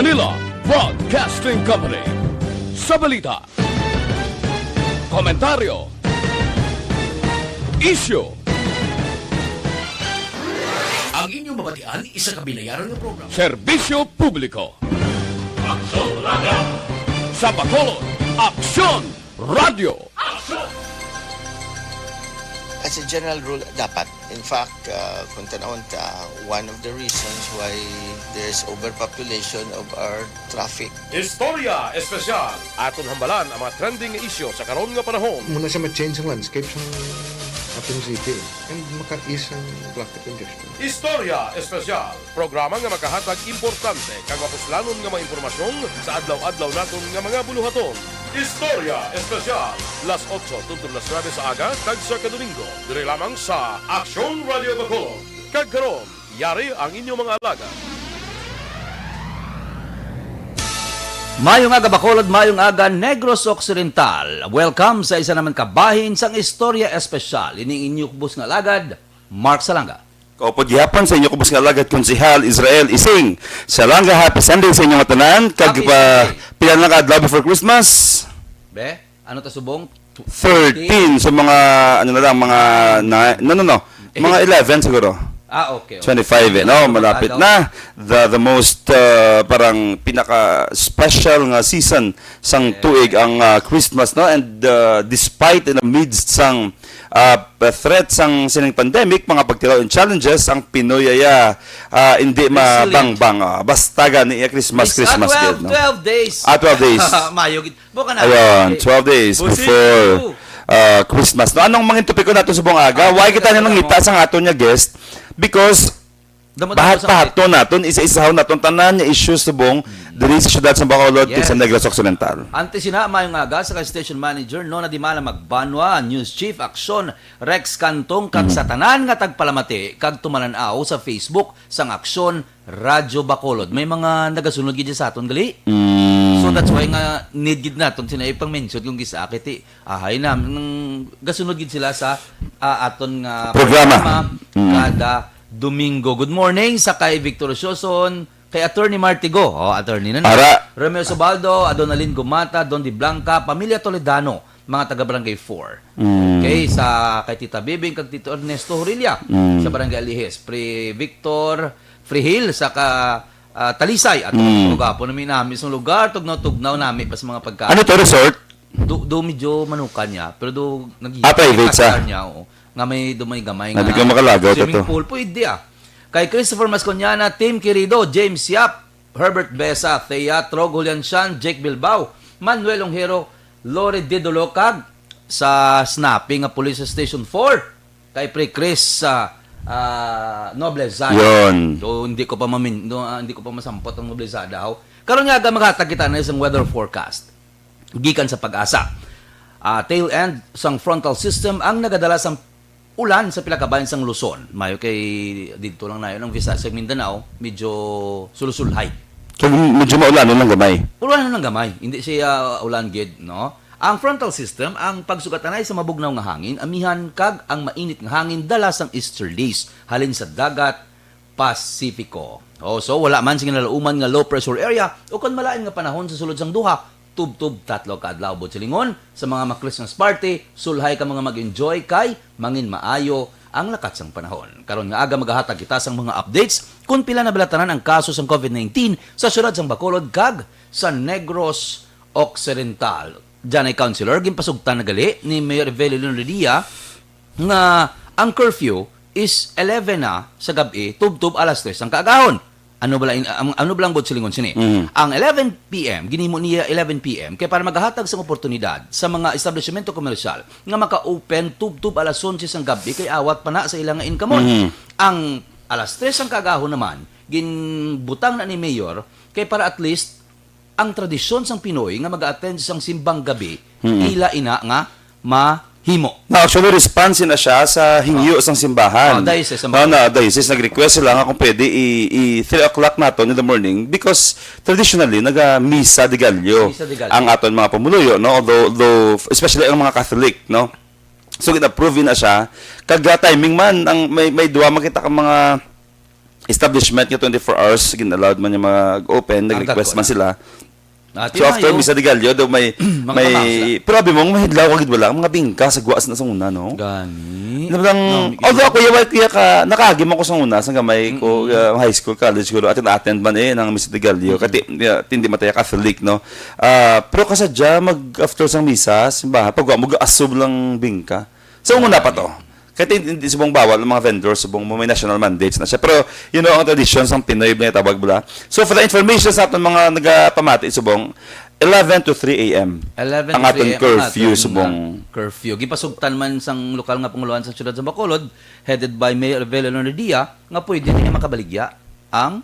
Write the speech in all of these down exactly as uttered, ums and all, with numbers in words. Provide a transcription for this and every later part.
Manila Broadcasting Company. Sa balita, komentaryo, isyu, ang inyong mabatian, isa ka binayaran nga programa. Serbisyo publiko. Aksyon Radio. Sa Bacolod, Aksyon Radio. Aksyon! As a general rule, dapat. In fact, uh, kung tanawon ta, one of the reasons why there's overpopulation of our traffic. Istorya Espesyal. Aton hambalan ang mga trending nga isyu sa karon nga panahon. Muna siya ma-change ang landscape sa ating city and maka-ease ang traffic congestion. Istorya Espesyal. Programa nga makahatag importante kag mapuslanon nga mga impormasyon sa adlaw-adlaw naton nga mga buluhaton. Istorya Espesyal, las otso tubtob las nuebe sa aga kag sa Kadomingo, diri lamang sa Aksyon Radio Bacolod. Kag karon, yari ang inyong mga alagad. Mayong aga Bacolod, mayong aga Negros Occidental. Welcome sa isa naman ka bahin sang Istorya Espesyal. Ini ang inyo kubos nga alagad, Mark Salanga. Kaupod gihapon sa inyo kubos nga alagad, Konsehal Israel Ising. Salanga, happy Sunday sa inyo nga tanan. Kag Happy pa, Sunday. Pila na ka adlaw before Christmas? Be, ano ta subong? Thirteen. So mga, ano na lang, mga, na, no, no, no. Mga eleven siguro. Ah, okay. okay. Twenty-five, eh, no? Ano Malapit na. The, the most, uh, parang pinaka-special nga season sang tuig ang uh, Christmas, no? And uh, despite in the midst sang uh, threat sang sining pandemic, mga pagtilaw and challenges, ang Pinoy aya uh, hindi mabangbang. Uh, basta gani iya Christmas, Christmas. Ah, twelve, gid, no? twelve days. Ah, twelve days. Mayo gid. Buka na. Ayun, twelve days before uh, Christmas. No, anong mga topiko nato sa buong aga? Why kita na nangita sa aton nga guest? Because Bahat-bahaton naton, isa-isahon naton tanan nga issues subong diri sa siyudad sa Bacolod, yes, sa Negros Occidental. Antes sina, mayong aga sa kay station manager Nona Dimala Magbanwa, news chief Aksyon Rex Cantong, kag mm, sa tanan nga tagpalamati kag tumanan-aw sa Facebook sang Aksyon Radyo Bacolod. May mga nagasunod gid sa aton gali. Mm. So that's why nga need gid naton sina ipang-mention kung gisa kay ti ahay na nang gasunod gid sila sa ah, aton nga programa, programa mm, kada Domingo. Good morning sa kay Victor Sioson, kay Attorney Martigo. Oh, attorney na. Ara. Romeo Subaldo, Adonalyn Gumata, Don Di Blanca, Pamilya Toledano, mga taga Barangay four. Mm. Okay, sa kay Tita Bibing kag Tito Ernesto Horilla mm, sa Barangay Alihis. Pre Victor Frihil sa ka ah, Talisay at mm, lugar po nami nami sa lugar, tugnaw-tugnaw nami pa sa mga pagkain. Ano to, resort? Do, do medyo manukan niya, pero do nag Ah, private sa niya, oo. Nga may do may gamay nga. Nabi ko makalagaw to. Swimming pool pwede ah. Kay Christopher Masconiana, Team Querido, James Yap, Herbert Besa, Thea Trog, Julian Shan, Jake Bilbao, Manuel Ongero, Lori Didolocag sa Snapping nga Police Station four. Kay Pre Chris sa ah, Noblezada. Yun. Do, hindi ko pa mamin, do, ah, hindi ko pa masampot ang Noblezada, ho. Karon nga aga maghatag kita na isang weather forecast gikan sa Pag-asa. Ah, tail end sang frontal system ang nagadala sang ulan sa pila ka bahin sang Luzon. Mayo kay didto lang nayon ang Visayas kag Mindanao, medyo sulusulhay. Kag medyo maulanon lang gamay. Ulan lang gamay, hindi siya ulan gid, no? Ang frontal system ang pagsugatanay sa mabugnaw nga hangin, amihan kag ang mainit nga hangin dala sang easterlies halin sa dagat Pasifiko. Oh, so wala man sing nalauman nga low pressure area o kon malain nga panahon sa sulod sang duha, tubtob tatlo ka adlaw buot silingon sa mga ma-Christmas party, sulhay ka mga mag-enjoy kay mangin maayo ang lakat sang panahon. Karon nga aga magahatag kita sang mga updates kon pila na bala tanan ang kaso sang COVID nineteen sa siyudad sang Bacolod kag sa Negros Occidental. Diyan ay councilor, ginpasugtan na gali ni Mayor Evelyn Lodia nga ang curfew is eleven na sa gab-i, tubtob alas tres ang kaagahon. Ano bala in, ang, ano bala ang buot silingon sini? Mhm. Ang eleven P M, ginhimo niya eleven P M kay para magahatag sang oportunidad sa mga establishmento komersyal nga maka-open tubtob alas onse sang gab-i kay awat pa na sa ila nga inkamon. Mhm. Ang alas tres ang kaagahon naman, ginbutang na ni Mayor kay para at least ang tradisyon sang Pinoy nga mag-attend sang simbang gabi, mm-hmm, ila ina nga mahimo. Na actually, response na siya sa hingyo sang simbahan. Oh, diocese, no, na diocese, nag-request sila nga kung pwede i, i three o'clock naton in the morning because traditionally naga-misa de Gallo, misa de Gallo, ang aton mga pumuluyo, no? Although, although especially ang mga Catholic, no? So gin-approve na siya. Kag timing man ang may may duha makita ka mga establishment nga twenty-four hours, gin-allowed man yung mag-open, Ang nag-request dagko man na. sila. Ah, So, after timayo. Misa de Gallo, daw may, Mga may, kamasla. pero abi mo, mahidlaw ka gid wala, mga bingka sa guwas na sa una, no? Gani. Ano lang, No, although ako, yawa, kuya ka, nakaagi man ko sa una, sa gamay ko, Mm-mm. uh, high school, college, siguro, atin attend man eh, ng Misa de Gallo. Mm-mm. Kati, uh, tindi mataya Catholic, no? Ah, pero kasadya, mag, after sang misa, simbahan, pag mo, asob lang bingka. Sa una pa to. Kahit hindi, hindi subong bawal ang mga vendors, subong mo may national mandates na siya. Pero, you know, ang tradisyon sang Pinoy, may tawag bula. So, for the information sa aton mga nagapamati, subong, eleven to three a m. Eleven ang to aton three a m ang curfew, aton, subong. uh, curfew. Gipasugtan man sang lokal nga pangulohan sa siyudad sa Bacolod, headed by Mayor Evelyn Leonardia, nga pwede na niya makabaligya ang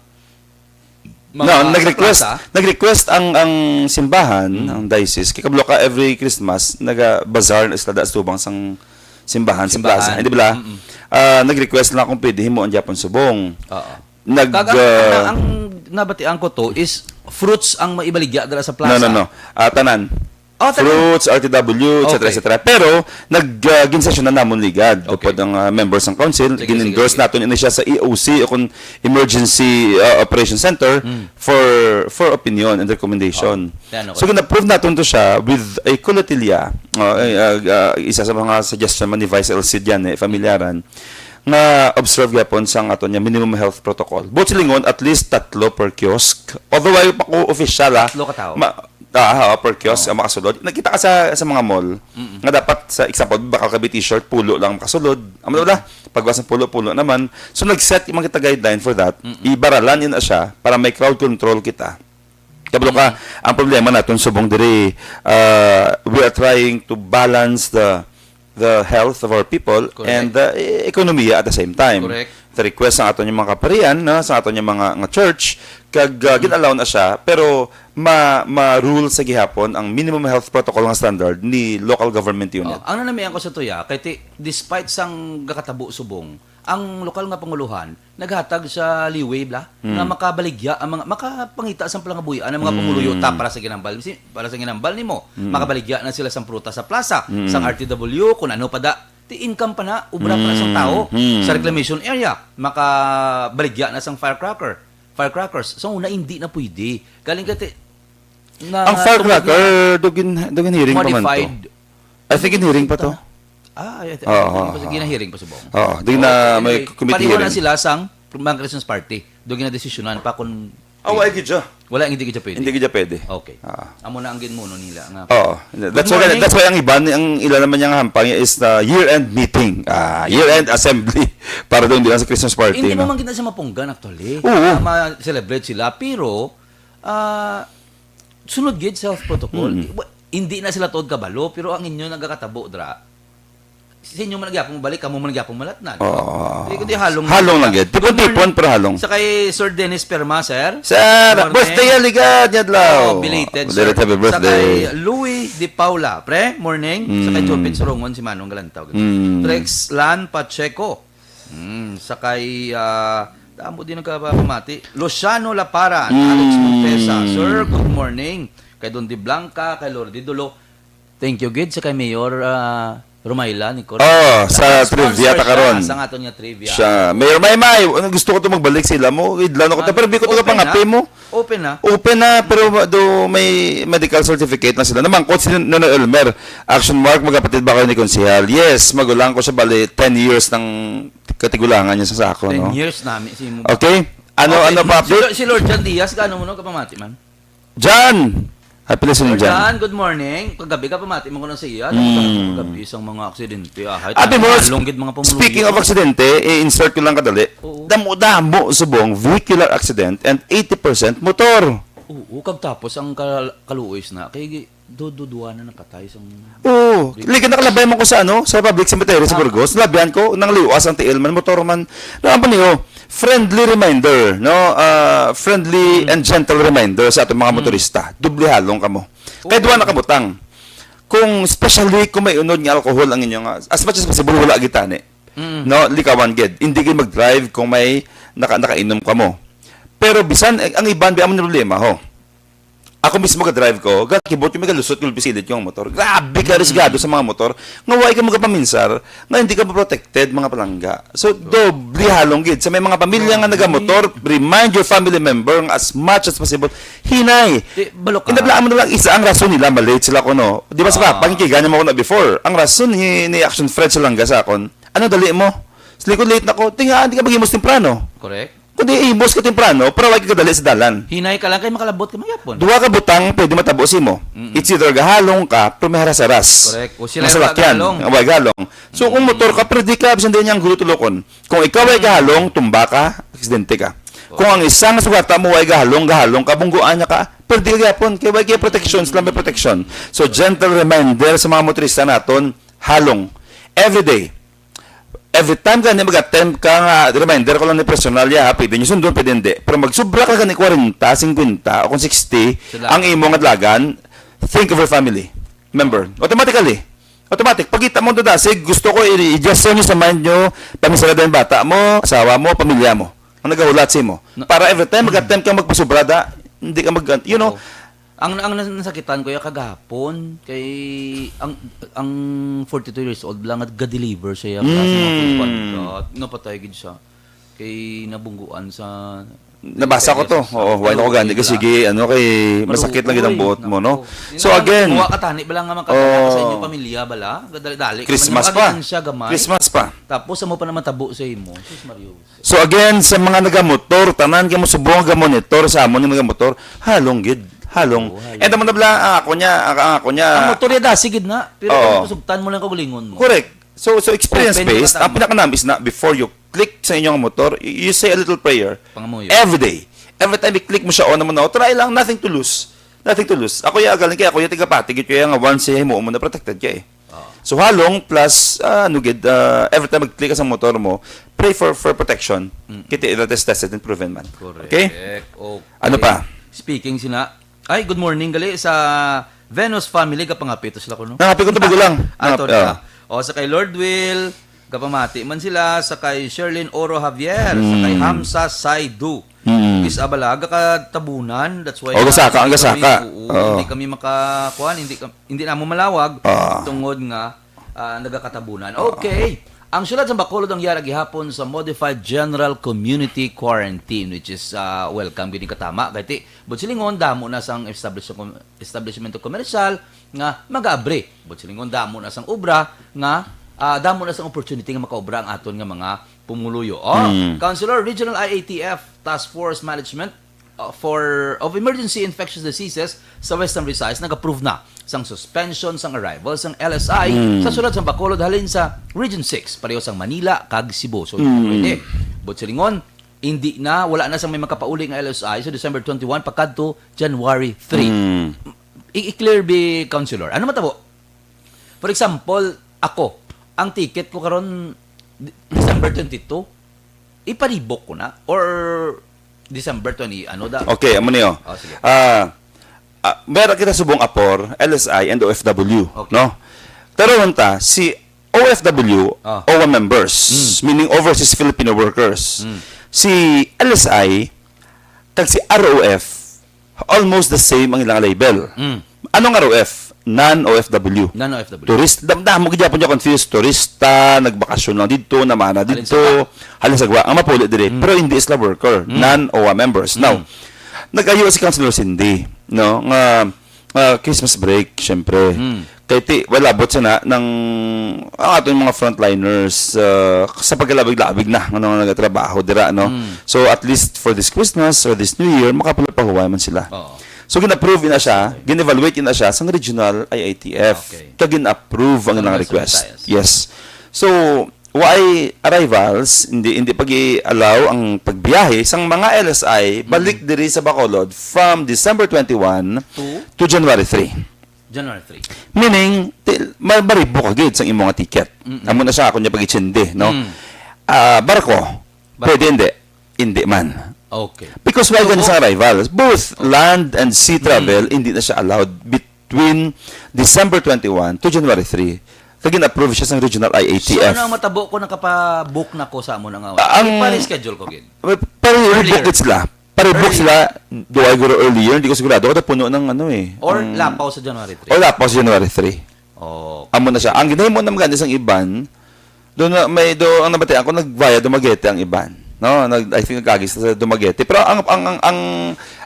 mga No, nag-request, plaza. nag-request ang, ang simbahan, Mm. ang diocese, kay kabalo ka every Christmas, naga-bazaar na sila da sa tubang sang simbahan, sa Simbahan. plaza. Hindi ba? Mm-mm. Ah, nag-request lang kung pwede himuon gyapon subong. Oo. Nag, Kag ang, ah, ang, ang nabatian ko to is fruits ang maibaligya dira sa No, plaza. no, no. Ah, tanan. Oh, tanan. Fruits, R T W, et cetera, Okay. et cetera. Pero, nag, ah, ginsesyonan namon ligad. Okay. Upod ang, ah, members ng council, Sige, gin-endorse sige, sige. naton ini siya sa E O C o kung Emergency, ah, Operation Center Mm. for, for opinion and recommendation. Oh, yan, okay. So, gin-approve naton to siya with a kulitilya. Oh, eh, ah, ah, isa sa mga suggestion man ni Vice L C dyan, eh, familyaran, nga observe gyapon sa aton niya minimum health protocol. Buot silingon, at least tatlo per kiosk. Although, ayaw pa ko official, ah. Tatlo ka tao? Ma-, Ah, oo, per kiosk Oo. ang makasulod. Nakita ka sa, sa mga mall, Mm-mm. nga dapat, sa example, baka ka B T shirt, pulo lang makasulod. Amo na wala, pagwas ng pulo, pulo naman. So, nag-set yung mga kita guideline for that. Mm-mm. Ibaralan yun na siya para may crowd control kita. Kabalo ka, Mm-mm. ang problema naton subong diri, uh, we are trying to balance the the health of our people Correct. and the e-, ekonomiya at the same time. Correct. The request ang aton yung mga kaparian, no, sa aton yung mga, nga church, kag, uh, Mm. gin-allow na siya, pero ma, ma-rule sa gihapon ang minimum health protocol nga standard ni local government unit. Oh, ang nanamian ko sa tuya, kay ti, despite sang gakatabo subong, ang lokal nga panguluhan naghatag sa leeway bla Mm. nga makabaligya ang mga, makapangita sang palangabuhian ang mga Mm. pumuluyo ta para sa ginambal, si, para sa ginambal nimo. Mm. Makabaligya na sila sang prutas sa plaza, Mm. sang R T W, kung ano pa da. Ti income pa na, ubra pa na sang Mm. tao Mm. sa reclamation area. Makabaligya na sang firecracker, firecrackers. Sa una, hindi na pwede. Galing ka ti, na Ang tungod firecracker, nga dugin, dugin hearing pa man to. modified. I think in hearing pa to. Ah, ay, ay, Oo, ay, oo, ay, oo. ginahearing pa subong. Oo, di na Okay, may anyway, committee pareho na hearing. sila sang mga Christmas party. Do ginadesisyonan pa kung Aw, ay, gid siya. Wala, hindi gid siya pwede. Hindi gid siya pwede. Okay. Ah. Amo na ang ginmuno nila nga. Oo. That's Good why, morning. that's why ang iban, ang ilan naman niyang hampang is the year-end meeting. Ah, year-end assembly. Para doon, di lang sa Christmas party, Hindi no? mo man gid na siya mapunggan, actually. Oo. Ah, ma-celebrate sila. Pero, ah, sunod gid sa health protocol. Mm. Wa-, hindi na sila tuod kabalo, pero ang inyo nagakatabo dra, sa inyo man nagyapon balik, kamo man nagyapon malatnan. Oo. Hindi, kundi halong Halong lang. lang gid. Tipon-tipon, Good morning. pero halong. Sa kay Sir Dennis Perma, sir. Sir, Good morning. birthday yan, ligad, yan adlaw. Oh, belated, sir. Belated happy Sa birthday. kay Louis De Paula, pre, morning. Sa kay Mm. Jopit Surungon, si Manong Galantaw. Mm. Trex Lan Pacheco. Mm, sa kay, ah, damo din nagkapamati. Luciano Laparan, Mm. Alex Montesa. Sir, good morning. Kay Don De Blanca, kay Lordy Dulo. Thank you, gid, sa kay Mayor, ah, Romayla ni Cor-, Oh, sa sa trivia sponsor ta karon. siya, sa aton nga trivia. Siya. Mayor Maymay, ano, gusto ko to magbalik sila mo. Idlaw na ko ta, Ah, pero biko to open kapangapi na. mo. Open na. Open na, pero ma-, do may medical certificate na sila. Namangkot si Nonoy Elmer, action mark, magkapatid ba kayo ni Konsehal? Yes, magulang ko siya, bali, ten years ng katigulangan niya sa sako, Ten no? years nami si mo. Okay? Ano, Okay. ano pa, Si, update? si Lord John Diaz, gaano mo no kapamati man? John! Happy listening, Lord John. John, good morning. Kagabi ka pamati mo ko na sa iya. Mm. Tapos ako kagabi isang mga aksidente. Ah, Ate Mors, halong gid mga pumuluyo. speaking of aksidente, i-insert ko lang kadali. Oo. Damo-damo subong vehicular accident and eighty percent motor. Oo, kag tapos ang kal-, kaluoy na kay gi-, du-, du-, duwa na nakatay sang Oo, Di- liga nakalabay man ko sa ano, sa public cemetery sa Ah. Burgos. Labihan ko, nang liwas ang tiil man, motor man. Ano pa niyo? Friendly reminder, no? Ah, friendly Mm. and gentle reminder sa ating mga Mm. motorista. Doble halong kamo. Kay Oo. duwa na kabutang. Kung, especially kung may unod nga alcohol ang inyo nga, as much as possible, wala gitani. Mm. No, likawan gid. Hindi gid mag-drive kung may naka-, nakainom ka mo. Pero bisan, eh, ang iban, di amo ni problema, ho. Ako mismo ga-drive ko, gakibot yung may galusot yung pisilid yung motor. Grabe ka, risgado sa mga motor. Nga wala ka magapaminsar, nga hindi ka protected, mga palangga. So, doble halong gid. Sa may mga pamilya nga nagamotor, remind your family member nga as much as possible, hinay. Di, balok ka. Inablaan mo na lang isa ang rason nila, malate sila kuno. Di ba sa Ah. Papa, gikan mo ko na before. Ang rason ni, ni Action Fred sa langga sa akon, "Ano dali mo? Sa likod late na ko." Tinga, di ka maghimos temprano. Correct. Kundi ihimos ka temprano, para wag ka kadali sa dalan. Hinay ka lang kay makalabot ka magyapon. Duha ka butang pwede matabo sa imo. Mm-mm. It's either gahalong ka, pero may haras-haras. Correct. O sila Masalakyan, gahalong. Ang way gahalong. So, kung motor ka, pwede ka, bisan din niyang gulo tulokon. Kung ikaw ay gahalong, tumba ka, aksidente ka. Kung ang isa nga sugata mo ay gahalong, gahalong ka, bungguan niya ka, pwede ka gyapon. Kay way kay protection, sila may protection. So, gentle reminder sa mga motorista naton, halong. Every day. Every time gani mag-attempt ka nga, reminder ko lang ni personal ya, ha, pwede nyo sundon, pwede hindi. Pero magsubra ka gani kwarenta, singkwenta, o kung sixty, Sila. Ang imo nga dalagan, think of your family member. Automatically. Automatic. Pagkita mo, dadasig, gusto ko i-, i-gesture nyo sa mind nyo, paminsara din bata mo, asawa mo, pamilya mo. Ang nagahulat sa imo. Na- Para every time mag-attempt ka magpasubra, da, hindi ka mag, you know, Oo. Ang, ang nas-, nasakitan ko ya kagahapon kay ang, ang forty-two years old lang at ga-deliver siya ya Mm. Sa mga food pantry. Napatay gid siya. Kay nabungguan sa Nabasa ko to. Oo, why ko gani kasi sige, ano, kay masakit lang gid ang buot mo, no? So again, Mawa ka tani bala nga makadala ka sa Oh. Inyong pamilya bala. Gadali-dali ka Christmas man, pa. Siya gamay. Christmas pa. Tapos amo pa naman tabo sa imo. Sus Mario. So again, sa mga nagamotor, tanan kamo subong nga monitor sa amon nga nagamotor, halong gid, halong. Oo, halong. And amo na bala ang ako niya, ang, ang ako niya. Ang motor ya dasi gid na, pero Oo. Kung kusugtan mo lang kaugalingon mo. Correct. So so experience Open based, ang pinakanamis na before you click sa inyong motor, y-, you say a little prayer. Pangamuyo. Every day. Every time you click mo siya, on naman na, try lang, nothing to lose. Nothing to lose. Ako ya galing kay ako ya tigapati gid kaya nga once ya himo mo na protected kay. Oo. So halong plus ah, ano gid ah, every time mag-click ka sa motor mo, pray for for protection. Mm. Kita that is tested and proven man. Correct. Okay? Okay. Ano pa? Speaking sina, ay, good morning gali sa Venus family, kapangapito sila ko, no? Nangapi ko, tubog lang. Ah, ito Nangapi, na. Ah. O, sa kay Lord Will, kapamati man sila, sa kay Sherlyn Oro Javier, sa kay Mm. Hamsa Saidu. Mm. Is abalaga ka tabunan, that's why O, gasaka, ang hindi gasaka. Kami, oo, Oo. Hindi kami makakuan, hindi ka-, hindi namo malawag Ah. Tungod nga ah, nagakatabunan. Okay. Ang siyudad sa Bacolod ang yara gihapon sa Modified General Community Quarantine, which is ah, welcome gid katama kay ti buot silingon damo na sang establish-, establishmento komersyal nga mag-abri. Buot silingon damo na sang obra nga ah, damo na sang opportunity nga makaobra ang aton nga mga pumuluyo. Oh, Mm. Councilor, Regional I A T F Task Force Management uh, for of Emergency Infectious Diseases sa Western Visayas nag-approve na sang suspension sang arrival sang L S I Mm. Sa siyudad sang Bacolod halin sa Region six, pareho sang Manila kag Cebu. So, Mm. Pwede. Buot silingon, hindi na, wala na sang may makapauli nga L S I sa December twenty-one pakadto January three. Mm. I-, i-clear bi, Councilor. Ano matabo? For example, ako, ang ticket ko karon De-, December twenty-two, iparibok ko na or December twenty, ano da? Okay, amo niyo. Oh, sige. Ah, ah, meron kita subong apor, L S I and O F W, Okay. no? Pero ta, si O F W, Ah. O W A members, Mm. meaning overseas Filipino workers. Mm. Si L S I, kag si R O F, almost the same ang ilang label. Mm. Anong R O F? Non-O F W. Non-O F W. Tourist, dam-, damo gid gyapon niya confused. Turista, nagbakasyon lang dito, namana Halin dito, sa halin sa gwa. Ang mapuli diri, Mm. pero hindi sila worker, Mm. non-O W A members. Now, Mm. nag-ayo si Councilor Cindy, no, nga, ah, Christmas break, syempre. Mm. Kay ti, wala, abot siya na ng ang aton mga frontliners ah, sa pagkalabig-labig na, ano nga nagatrabaho dira, no? Mm. So, at least for this Christmas or this New Year, makapahuway man sila. Oo. So, gin-approve na siya, gin-evaluate na siya sang regional I A T F. Okay. Kag gin-approve ang Ang ilang Western request. Visayas. Yes. So, why arrivals, hindi, hindi pag-i-allow ang pagbiyahe sang mga L S I balik Mm. diri sa Bacolod from December twenty-one To? To January three. January three. Meaning, ti-, ma-, maribok ka gid sang imo nga ticket. Mm-mm. Amo na siya, ako niya pag-itsindi, no? Mm. Ah, barko, Barko. Pwede hindi. Hindi man. Okay. Because why So, gani sa both? Arrival? Both Okay. land and sea Mm. travel, hindi na siya allowed between December twenty-one to January three. Kag gin-approve siya sa regional I A T F. So, ano ang matabo kung nakapabook na ko sa amo na nga? Ah, ang Pa-reschedule ko gid. Pero Earlier. Book gid sila. Pa-rebook Early. sila, do I guro earlier? Hindi ko sigurado. Kada puno ng ano eh. Or Ang lapaw sa January three. Or lapaw sa January three. Oh. Amo na siya. Ang ginahimo naman gani sang iban, doon na, may do ang nabatian ko, nag-via Dumaguete ang iban. No, nag, I think nagkagis sa Dumaguete. Pero ang ang ang ang,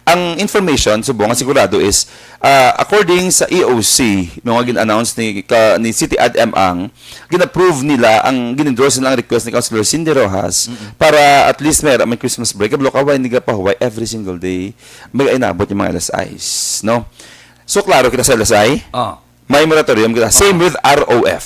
ang information subong ang sigurado is, ah, according sa E O C, no, nga gin-announce ni ka, ni City Ad M ang gin-approve nila ang gin-endorse nila ang request ni Councilor Cindy Rojas Mm-mm. para at least may may Christmas break. Kablo ka, why nila pahuway every single day? May inabot yung mga L S Is, no? So, klaro kita sa L S I. Oh. May moratorium kita. Same Oh. with R O F.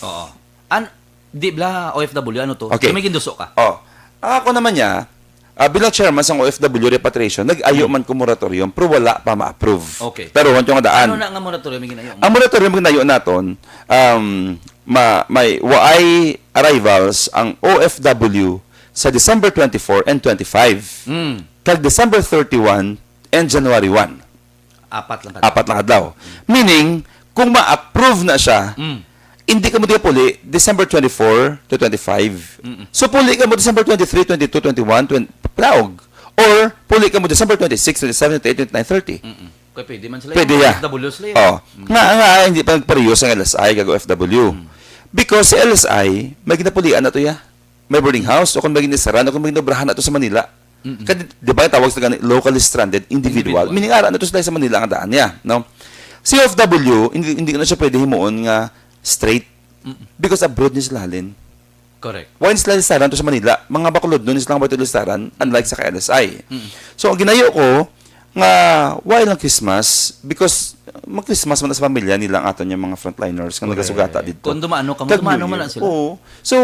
Oo. An, di bla, O F W, ano to? Okay. So, may ginduso ka? Oh. Ang ako naman niya, ah, bilang chairman sang O F W repatriation, nag-ayo Hmm. man ko moratorium, pero wala pa ma-approve. Okay. Pero huwag yung daan. Ano na nga moratorium yung ginayo mo? Ang moratorium ginayo naton, um, ma-, may waay arrivals ang O F W sa December twenty-four and twenty-five. Hmm. Kag December thirty-one and January one. Apat lang ka Apat lang adlaw. Meaning, kung ma-approve na siya, Mm. hindi ka mo di puli December twenty-four to twenty-five. Mm-mm. So, puli ka mo December twenty-three, twenty-two, twenty-one, twenty, plaog. Or, puli ka mo December twenty-six, twenty-seven, twenty-eight, twenty-nine, thirty. Mm-mm. Kaya pwede man sila Pwede yung ya. O F W sila yun. Oh. Mm. Nga, nga, hindi pa nagparehas ang L S I kag O F W. Mm. Because sa L S I, may ginapulian na to ya. May boarding house, o kung may ginisaran, o kung may ginobrahan na to sa Manila. Mm-mm. Kadi, di ba yung tawag sa gani, locally stranded individual? Individual. Meaning, ara na to sila sa Manila ang daan niya, no? Si O F W, hindi, hindi ko na siya pwede himuon nga straight. Mm-mm. Because abroad ni sila halin. Correct. Why ni sila listaran to sa Manila? Mga bakulod nun, ni sila ang bato listaran, unlike sa K L S I. Mm-mm. So, ang ginayo ko, nga, why lang Christmas? Because, mag-Christmas man sa pamilya nila ang aton yung mga frontliners nga Correct. nagasugata dito. Kung dumano ka mo, Kag dumano New man Year. na sila. Oo. So,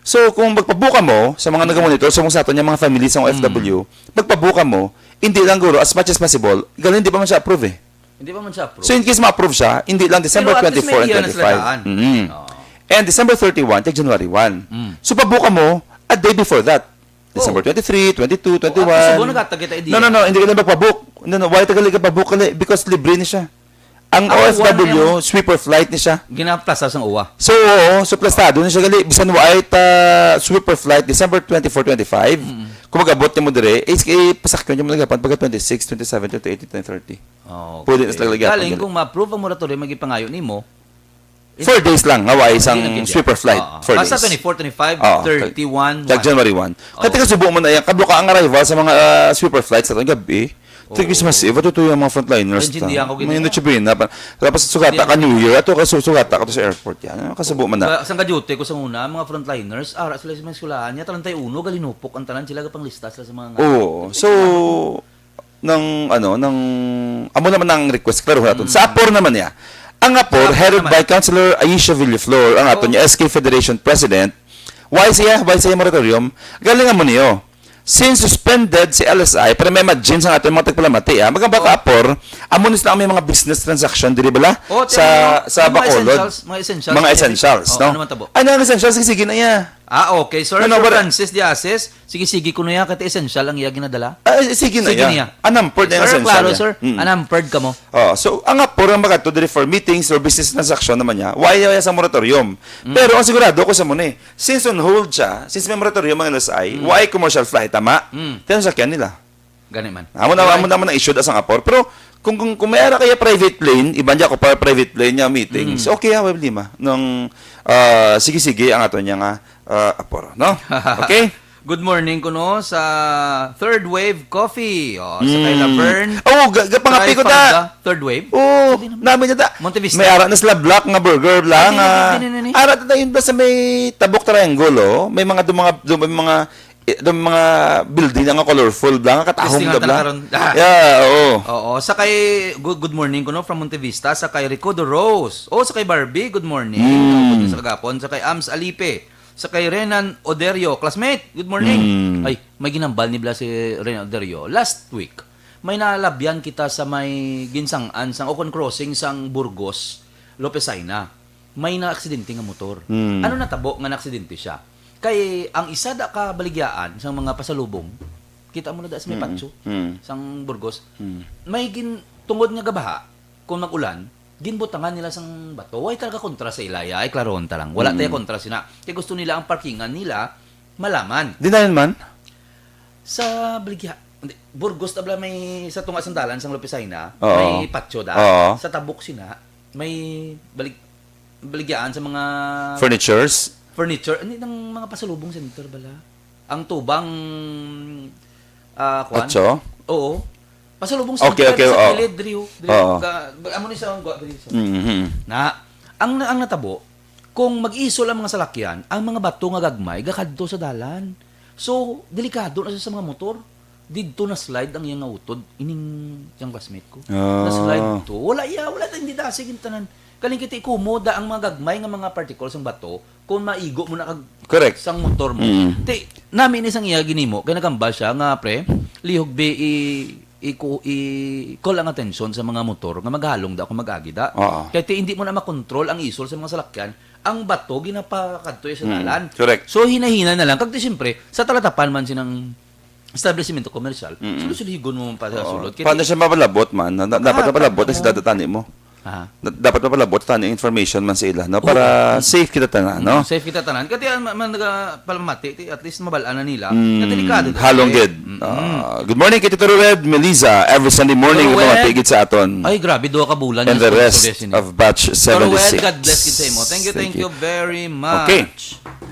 so, kung magpabuka mo sa mga nagamonitor, sa mga sa aton yung mga family sa Mm. O F W, magpabuka mo, hindi lang guro, as much as possible, galing di pa man siya approve eh. Hindi pa man siya approve. So, in case ma-approve siya, hindi lang December Pero at least may twenty-four and iya na sila twenty-five. daan. Mm. Oo. And December thirty-one, kag January one. Mm. So, pabuka mo, a day before that. December Oh. twenty-three, twenty-two, Oh, at least twenty-one. Cebu, nagkatag kita idea. No, no, no, hindi ka na magpabook. No, no, why tagal ka pabook? Kali, because libre ni siya. Ang Ang O F W, one na yung sweeper flight ni siya. Ginaplasa sang uwa. So, oo, so plastado na siya gali. Bisan wa ay ta sweeper flight, December twenty-four, twenty-five. Mm. Kung mag-abot niya mo dire, is kay pasakyon niya mo naghapan pagka twenty-six, twenty-seven, twenty-eight, twenty-thirty. Okay. Pwede na sila lagi Galing hapon kung ma-approve ang moratorium, magipangayo nimo, Four days lang, nga wa isang Hindi na gid. sweeper flight. Oo. Four Basta days. twenty-four, twenty-five, Oo, thirty-one, kag one. January one. Oo. Kaya taga Cebu man na yan, kablo ka ang arrival sa mga, ah, sweeper flights sa itong gabi. Tag Oo. Christmas Eve, ato to yung mga frontliners Naintindihan ta. ko gid May niya. Noche Buena pa. Tapos sugata ka Hindi. New Year, ato ka su-, sugata ka to sa airport yan. Ano, kasubo man na. Sa, sa duty ko sa una, mga frontliners, ara sila sa mga eskwelahan niya, treinta y uno, galinupok ang tanan, sila gapanglista sila sa mga Oo. Kasi So, ng, ano, ng, amo naman ang request, klaro naton. Sa Mm. APOR naman niya. Ang APOR, Sa APOR headed naman. by Councilor Aisha Villaflor, ang aton Oh. niya S K Federation President. Why siya? Why siya moratorium? Galing amo niyo. Since suspended si L S I, para may imagine sa aton mga tagpalamati, ah, magkabata Oh. APOR, amo ni sila ang may mga business transaction, diri bala? Oh, Sa, tama. sa Yung mga Bacolod. essentials, mga essentials, Mga mga essentials, oh, no? ano man tabo? Ano ang essentials? Sige, sige na iya. Ah, okay. Sir, No, no, Sir but Francis de Asis, sige, sige, kuno yan, kaya essential ang iya ginadala. Ah, sige na Sige yan. niya. Anampered na yung Sir, essential klaro, yan. sir. Mm. Anampered ka mo. Oh, so, ang APOR ang magkadto diri for meetings or business transaction naman niya, why niya sa moratorium? Mm. Pero ang sigurado ko sa muna eh, since on hold siya, since may moratorium ang L S I, Mm. why commercial flight, tama? Mm. Kaya ang sakyan nila. Gani man. Amo na, Right. amo naman ang issue da sang APOR. Pero kung, kung, kung may ara kaya private plane, iban niya ako para private plane niya meetings, Mm. okay, ah, wala problema. Nung, ah, sige-sige ang ato niya nga, ah, APOR, no? Okay? Good morning kuno sa Third Wave Coffee. Oh, sa kay Mm. Laverne. Oh, ga-, ga-, pangapi ko ta. Trifalda, Third Wave? Oh, Hindi naman. namin na ta. Monte Vista. May ara na sila black nga burger, bla, Hindi, nga hindi, hindi, hindi. Ara ta yun, bla, sa may Tabok Triangle, oh. May mga, do mga, do may mga, eh, do mga building nga colorful, bla, nga katahom, Testingan bla, ta na bla. karon. Ah. Yeah, oo. Oo, sa kay, good, good morning kuno from Monte Vista, sa kay Recodo Rose. Oh, sa kay Barbie, good morning. Mm. Good morning sa kagapon. Sa kay Ams Alipe. Sa kay Renan Oderio, classmate, good morning. Mm. Ay, may ginambal ni bla si Renan Oderio. Last week, may nalabyan kita sa may ginsang-an sang Ocon Crossing sang Burgos, Lopez Saina. May naaksidente nga motor. Mm. Ano natabo nga naaksidente siya? Kay ang isa da ka baligyaan sang mga pasalubong, kita mo na da sa may Mm. patio, Mm. sang Burgos, Mm. may gin-, tungod nga gabaha, kung mag-ulan, ginbutangan nila sang bato. Way talaga kontra sa ila, ya. Ay, klarohon ta lang. Wala Mm. tayo kontra sina. Kaya gusto nila ang parkingan nila malaman. Di na yun man? Sa baligya, Hindi, Burgos ta bala may sa tunga sang dalan sang Lupisaina, Oo. may patio da. Oo. Sa tabok sina, may balig baligyaan sa mga Furnitures? furniture, hindi, ng mga pasalubong center bala. Ang tubang, ah, kwan? Patio? Oo. Pasalubong Okay, center okay, sa oo. kilid, Drew. Drew, Oo. ka, amo ni sa, Drew, sa Mhm. Na, ang, ang natabo, kung mag-isol ang mga salakyan, ang mga bato nga gagmay gakadto sa dalan. So, delikado na siya sa mga motor. Didto na slide ang iyang utod, ining siyang classmate ko. Ah. Na slide to. Wala iya, wala ta, hindi dasig yung tanan. Kaling kita ikumoda ang mga gagmay nga mga particles ng bato kung maigo mo na kag Correct. sang motor mo. Mm. Ti, nami ni sang iya ginimo kay nagambal siya nga, pre, lihog bi i i, i call ang atensyon sa mga motor nga maghalong da kung mag-agi da. Oo. Kay ti hindi mo na makontrol ang isol sa mga salakyan, ang bato ginapakadto sa Mm, dalan. correct. So hinay-hinay na lang kag ti siyempre sa talatapan man sinang establishment commercial, Mm. sulod-suligon mo man pa sa Oo. sulod. Kay Paano ti- siya mapalabot man? Na, na, dapat Ah, mapalabot tama. Ang sila tani mo. Aha. Na, dapat mapalabot tani ang information man sa ila, no? Para safe kita tanan, no? Mm, safe kita tanan. Kati ang ma- man nagapalamati, ti, at least mabal-an na nila. Mm, Na delikado na halong sila. gid. Mm-mm. Ah, good morning, Tito Rued, Melissa, every Sunday morning, Tito Rued. Mamati gid sa aton. Ay, grabe, duha ka bulan And na the rest sponsor sini. of batch Tito Rued, seventy-six. God bless gid sa imo. Thank you, thank you very much. Okay.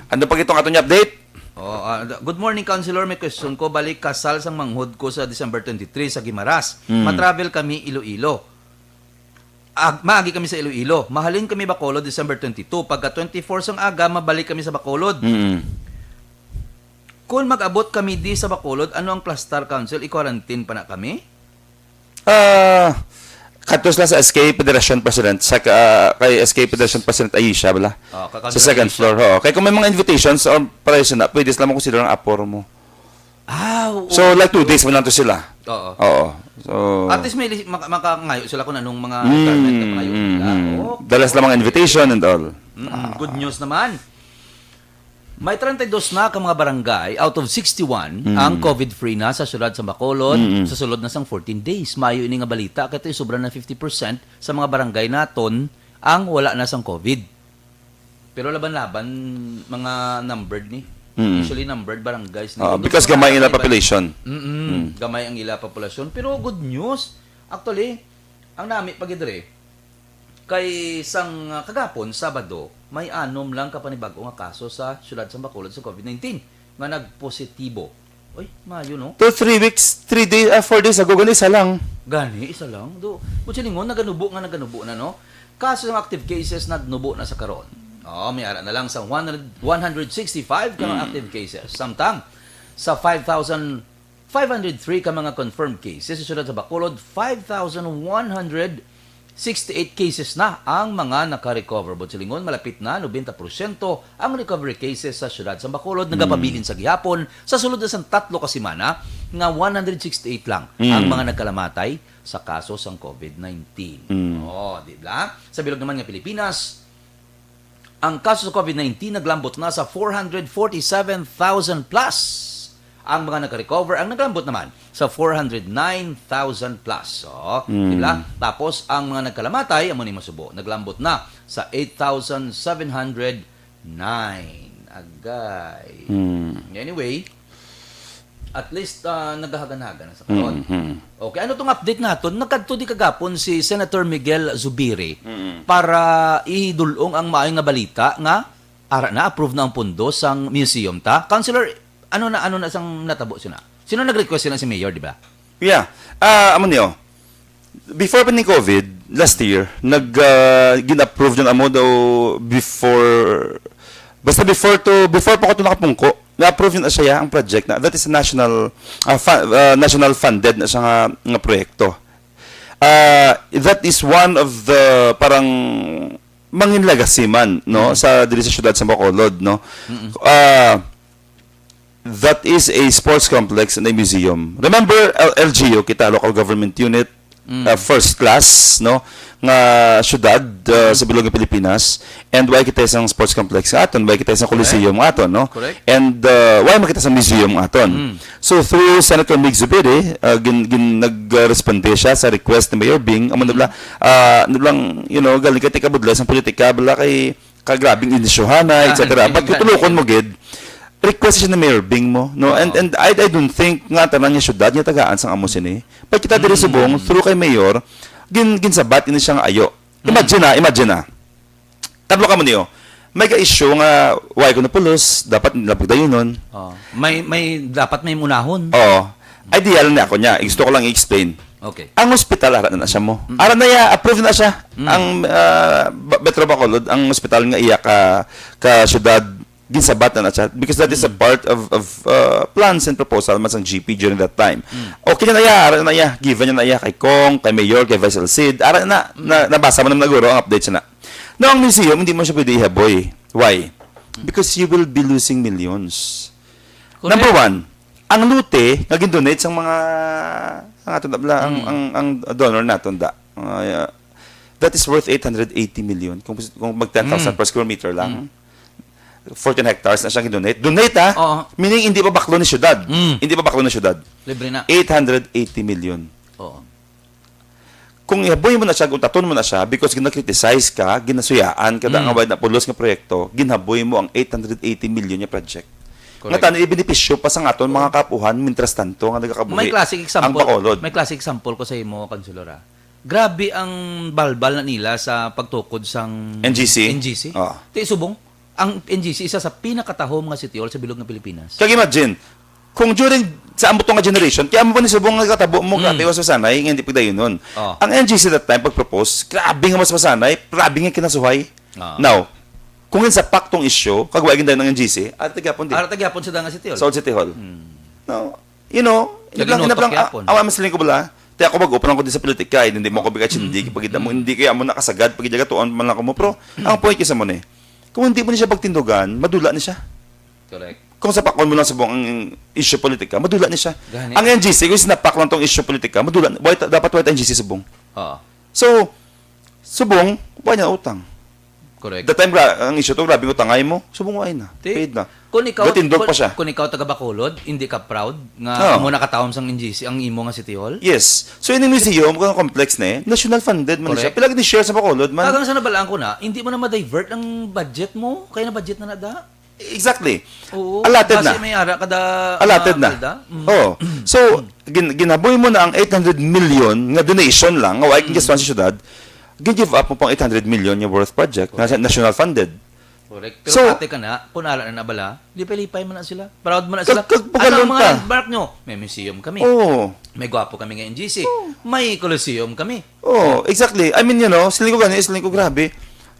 Ano pa gitong aton update? Oh, ah, good morning, Counselor. May question ko. Balik kasal sang manghod ko sa December twenty-three sa Guimaras. Mm. Ma-travel kami Iloilo. Ag maagi kami sa Iloilo. Mahalin kami Bacolod December twenty-two. Pagka twenty-four sang aga, mabalik kami sa Bacolod. Mm. Kung mag-abot kami di sa Bacolod, ano ang plastar, Council? I-quarantine pa na kami? Ah, kadto sila sa S K Federation President, sa ka- kay S K Federation President Aisha bala. Oh, kay Sa Council second Aisha. Floor, ho. Kay kung may mga invitations or para sila, pwede sila mo consider ang apor mo. Ah, oo. So like two days mo lang to sila. Oo. Oo. So At least may li- maka- makangayo sila kung anong mga Mm, requirement na pangayo mm, nila. mm. Oh, Dala sila mga invitation and all. Mm-mm. Good news naman. May treinta y dos na ka mga barangay out of sixty-one Mm. ang COVID-free na sa siyudad sa Bacolod Mm-mm. sa sulod na sang fourteen days. Maayo ini nga balita kay sobra na fifty percent sa mga barangay naton ang wala na sang COVID. Pero laban-laban mga numbered ni. Mm. Usually numbered barangays ni. Ah, Doon because sa mga gamay ila iba- population. Mm-mm. Mm. Gamay ang ila populasyon. Pero good news. Actually, ang nami pa gid diri, kay sang, ah, kagapon, Sabado, may anom lang ka panibag-o nga kaso sa siyudad sa Bacolod sa COVID nineteen nga nagpositibo. Oy, maayo, no? Two, three weeks, three days, ah, four days ago, gani isa lang. Gani, isa lang. Do, kung silingon, naganubo nga naganubo na, no? Kaso ng active cases, nagnubo na sa karon. Oh, may ara na lang sa one hundred, one hundred sixty-five ka mga active cases. Samtang, sa five thousand five hundred three ka mga confirmed cases sa siyudad sa Bacolod, five thousand one hundred sixty-eight cases na ang mga naka-recover. Buot silingon, malapit na nobenta porsyento ang recovery cases sa siyudad sa Bacolod. Nagapabilin sa gihapon sa sulod na sang tatlo ka semana nga one hundred sixty-eight lang ang Mm. mga nagkalamatay sa kaso sang COVID nineteen. Mm. Oh, di ba? Sa bilog naman nga Pilipinas, ang kaso sa COVID nineteen naglambot na sa four hundred forty-seven thousand plus. Ang mga nagka-recover ang naglambot naman sa four hundred nine thousand plus. So, Mm. di ba? Tapos ang mga nagkalamatay, amo ni masubo, naglambot na sa eight thousand seven hundred nine. Agay. Mm. Anyway, at least ah, nagahagan-hagan na sa karon. Mm, mm. Okay, ano tong update naton? Nagkadto di kagapon si Senator Miguel Zubiri Mm. para ihidulong ang maayo nga balita nga ara na, approve na ang pondo sang museum ta. Councilor, ano na, ano na sang natabo sina? Sino nag-request sila, si Mayor, di ba? Yeah. Ah, amo niyo. Before pa ni COVID, last year, nag ah, gin-approve ng amo daw before basta before to before pa ko to nakapungko, na-approve yun na siya ang project na that is a national ah, fa- ah, national funded na siya nga, nga proyekto. Ah, that is one of the parang mangin legacy man, no, sa diri sa siyudad sa Bacolod, no. Ah, that is a sports complex and a museum. Remember, L- L G U kita, local government unit, uh, first class, no, nga syudad uh, sa bilog nga Pilipinas, and why kita isang sports complex nga aton, why kita isang coliseum nga aton, no? Correct. And uh, why makita sa museum nga aton? So through Senator Mig Zubiri, uh, gin, gin, nagresponde siya sa request ni Mayor Bing, amo na bala, uh, na bala, you know, galing kay kabudlay sa politika, bala kay kagrabing inisyohana, et cetera. But kung tulokon mo gid, request siya ni Mayor Bing mo, no? And, Oo. and I, I don't think nga tanan nga syudad nga tagaan sang amo sini. But kita diri Mm. subong, through kay Mayor, gin-, ginsabat ini siya nga ayo. Mm. Imagine na, imagine na. Tablo ka mo niyo. May ka-issue nga, why ko napulos, dapat nila pagdayunon. Oh. May, may, dapat may munahon. Oo. Ideal na ako niya. Gusto ko lang i-explain. Okay. Ang hospital, ara na, na siya mo. Mm. Ara na ya, approve na siya. Mm. Ang, ah, Ba-, Metro Bacolod, ang hospital nga iya ka, ka syudad, ginsabat na na siya. Because that is a Mm. part of, of, uh, plans and proposal man sang G P during that time. Mm. Okay na ya, ara na ya. Given na ya kay Cong, kay Mayor, kay Vice Alcid. Ara na, na, Mm. nabasa mo naman naguro ang update siya na. Now, ang museum, hindi mo siya pwede ihaboy. Why? Because you will be losing millions. Correct. Number one, ang lote nga gindonate sang mga, ang aton na bala, ang, Mm. ang, ang donor naton da. Uh, that is worth eight hundred eighty million kung, kung mag ten thousand Mm. per square meter lang. Mm. Fourteen hectares na siya gindonate. Donate, ha? Oo. Meaning, hindi pa baklo ni syudad. Mm. Hindi pa baklo ni syudad. Libre na. Eight hundred eighty million. Oo. Kung ihaboy mo na siya, utaton mo na siya, because gina-criticize ka, ginasuyaan ka, Mm. nga wala na pulos nga proyekto, ginhaboy mo ang eight hundred eighty million nga project. Correct. Nga tani, ibinipisyo pa sa aton mga kapuhan, mintras tanto, nga nagakabuhi May classic example. ang Bacolod. May classic example ko sa imo, Councilor, ah. Grabe ang balbal na nila sa pagtukod sang N G C? N G C. Ah. Ti subong, ang N G C isa sa pinakatahom nga city hall sa bilog nga Pilipinas. Kag imagine, kung during sa amo to nga generation, kaya mo pa ni subong nga katabo mo, Mm. grabe, mas masanay, nga hindi pagdayunon. Oh. Ang N G C that time, pag-propose, grabe nga mas masanay, grabe nga kinasuhay. Ah. Now, kung yun sa paktong issue, kag wa gindayon ang N G C, ara tagyapon di. Ara tagyapon sa danga City Hall. Sa Old City Hall. Hmm. No, you know, Lagi inablang, nutok inablang, yapon. ah, awa, mas ko bala. Ti ako mag-open ako di sa politika, eh, hindi mo ko bigay hindi, Mm. pagkita mo, Mm. hindi kaya mo nakasagad, pagkita ka tuon, man lang ko mo. Pero, ang point ko sa mo ni, kung hindi mo ni siya pagtindugan, madula ni siya. Correct. Kung sa pakon mo lang subong ang issue politika, madula ni siya. Gani. Ang N G C, kung sinapak lang tong issue politika, madula, why ta-, dapat why ta N G C subong? Oo. So, subong, why niya utang? Correct. The time gra-, ang issue to, grabe utangay mo, subong why na. Ti-, Paid na. Kung ikaw, Gatindog kung, pa siya. kung ikaw taga Bacolod, hindi ka proud nga Oo. amo nakatawom sang N G C ang imo nga City Hall? Yes. So, ini museum, kung complex na eh, national funded man siya. Correct. Pila gid ni share sa Bacolod man? Kagang sa nabalaan ko na, hindi mo na ma-divert ang budget mo, kaya na budget na nada. Exactly. Oo. Allotted Base na. may ara kada, Allotted ah, na. kada. Mm. Oo. So, gin-, ginaboy mo na ang eight hundred million nga donation lang, nga wa Mm. gingastos sa syudad, gin-give up mo pang eight hundred million nga worth project nga Correct. national funded. Correct. Pero So, pati ka na, kung ala na nabala, lipay-lipay man na sila. Proud man na Kag-, sila. kag Ano ang bugalon mga ka. landmark nyo? May museum kami. Oo. May gwapo kami nga N G C. Oo. May Coliseum kami. Oo, exactly. I mean, you know, siling ko gani, siling ko grabe.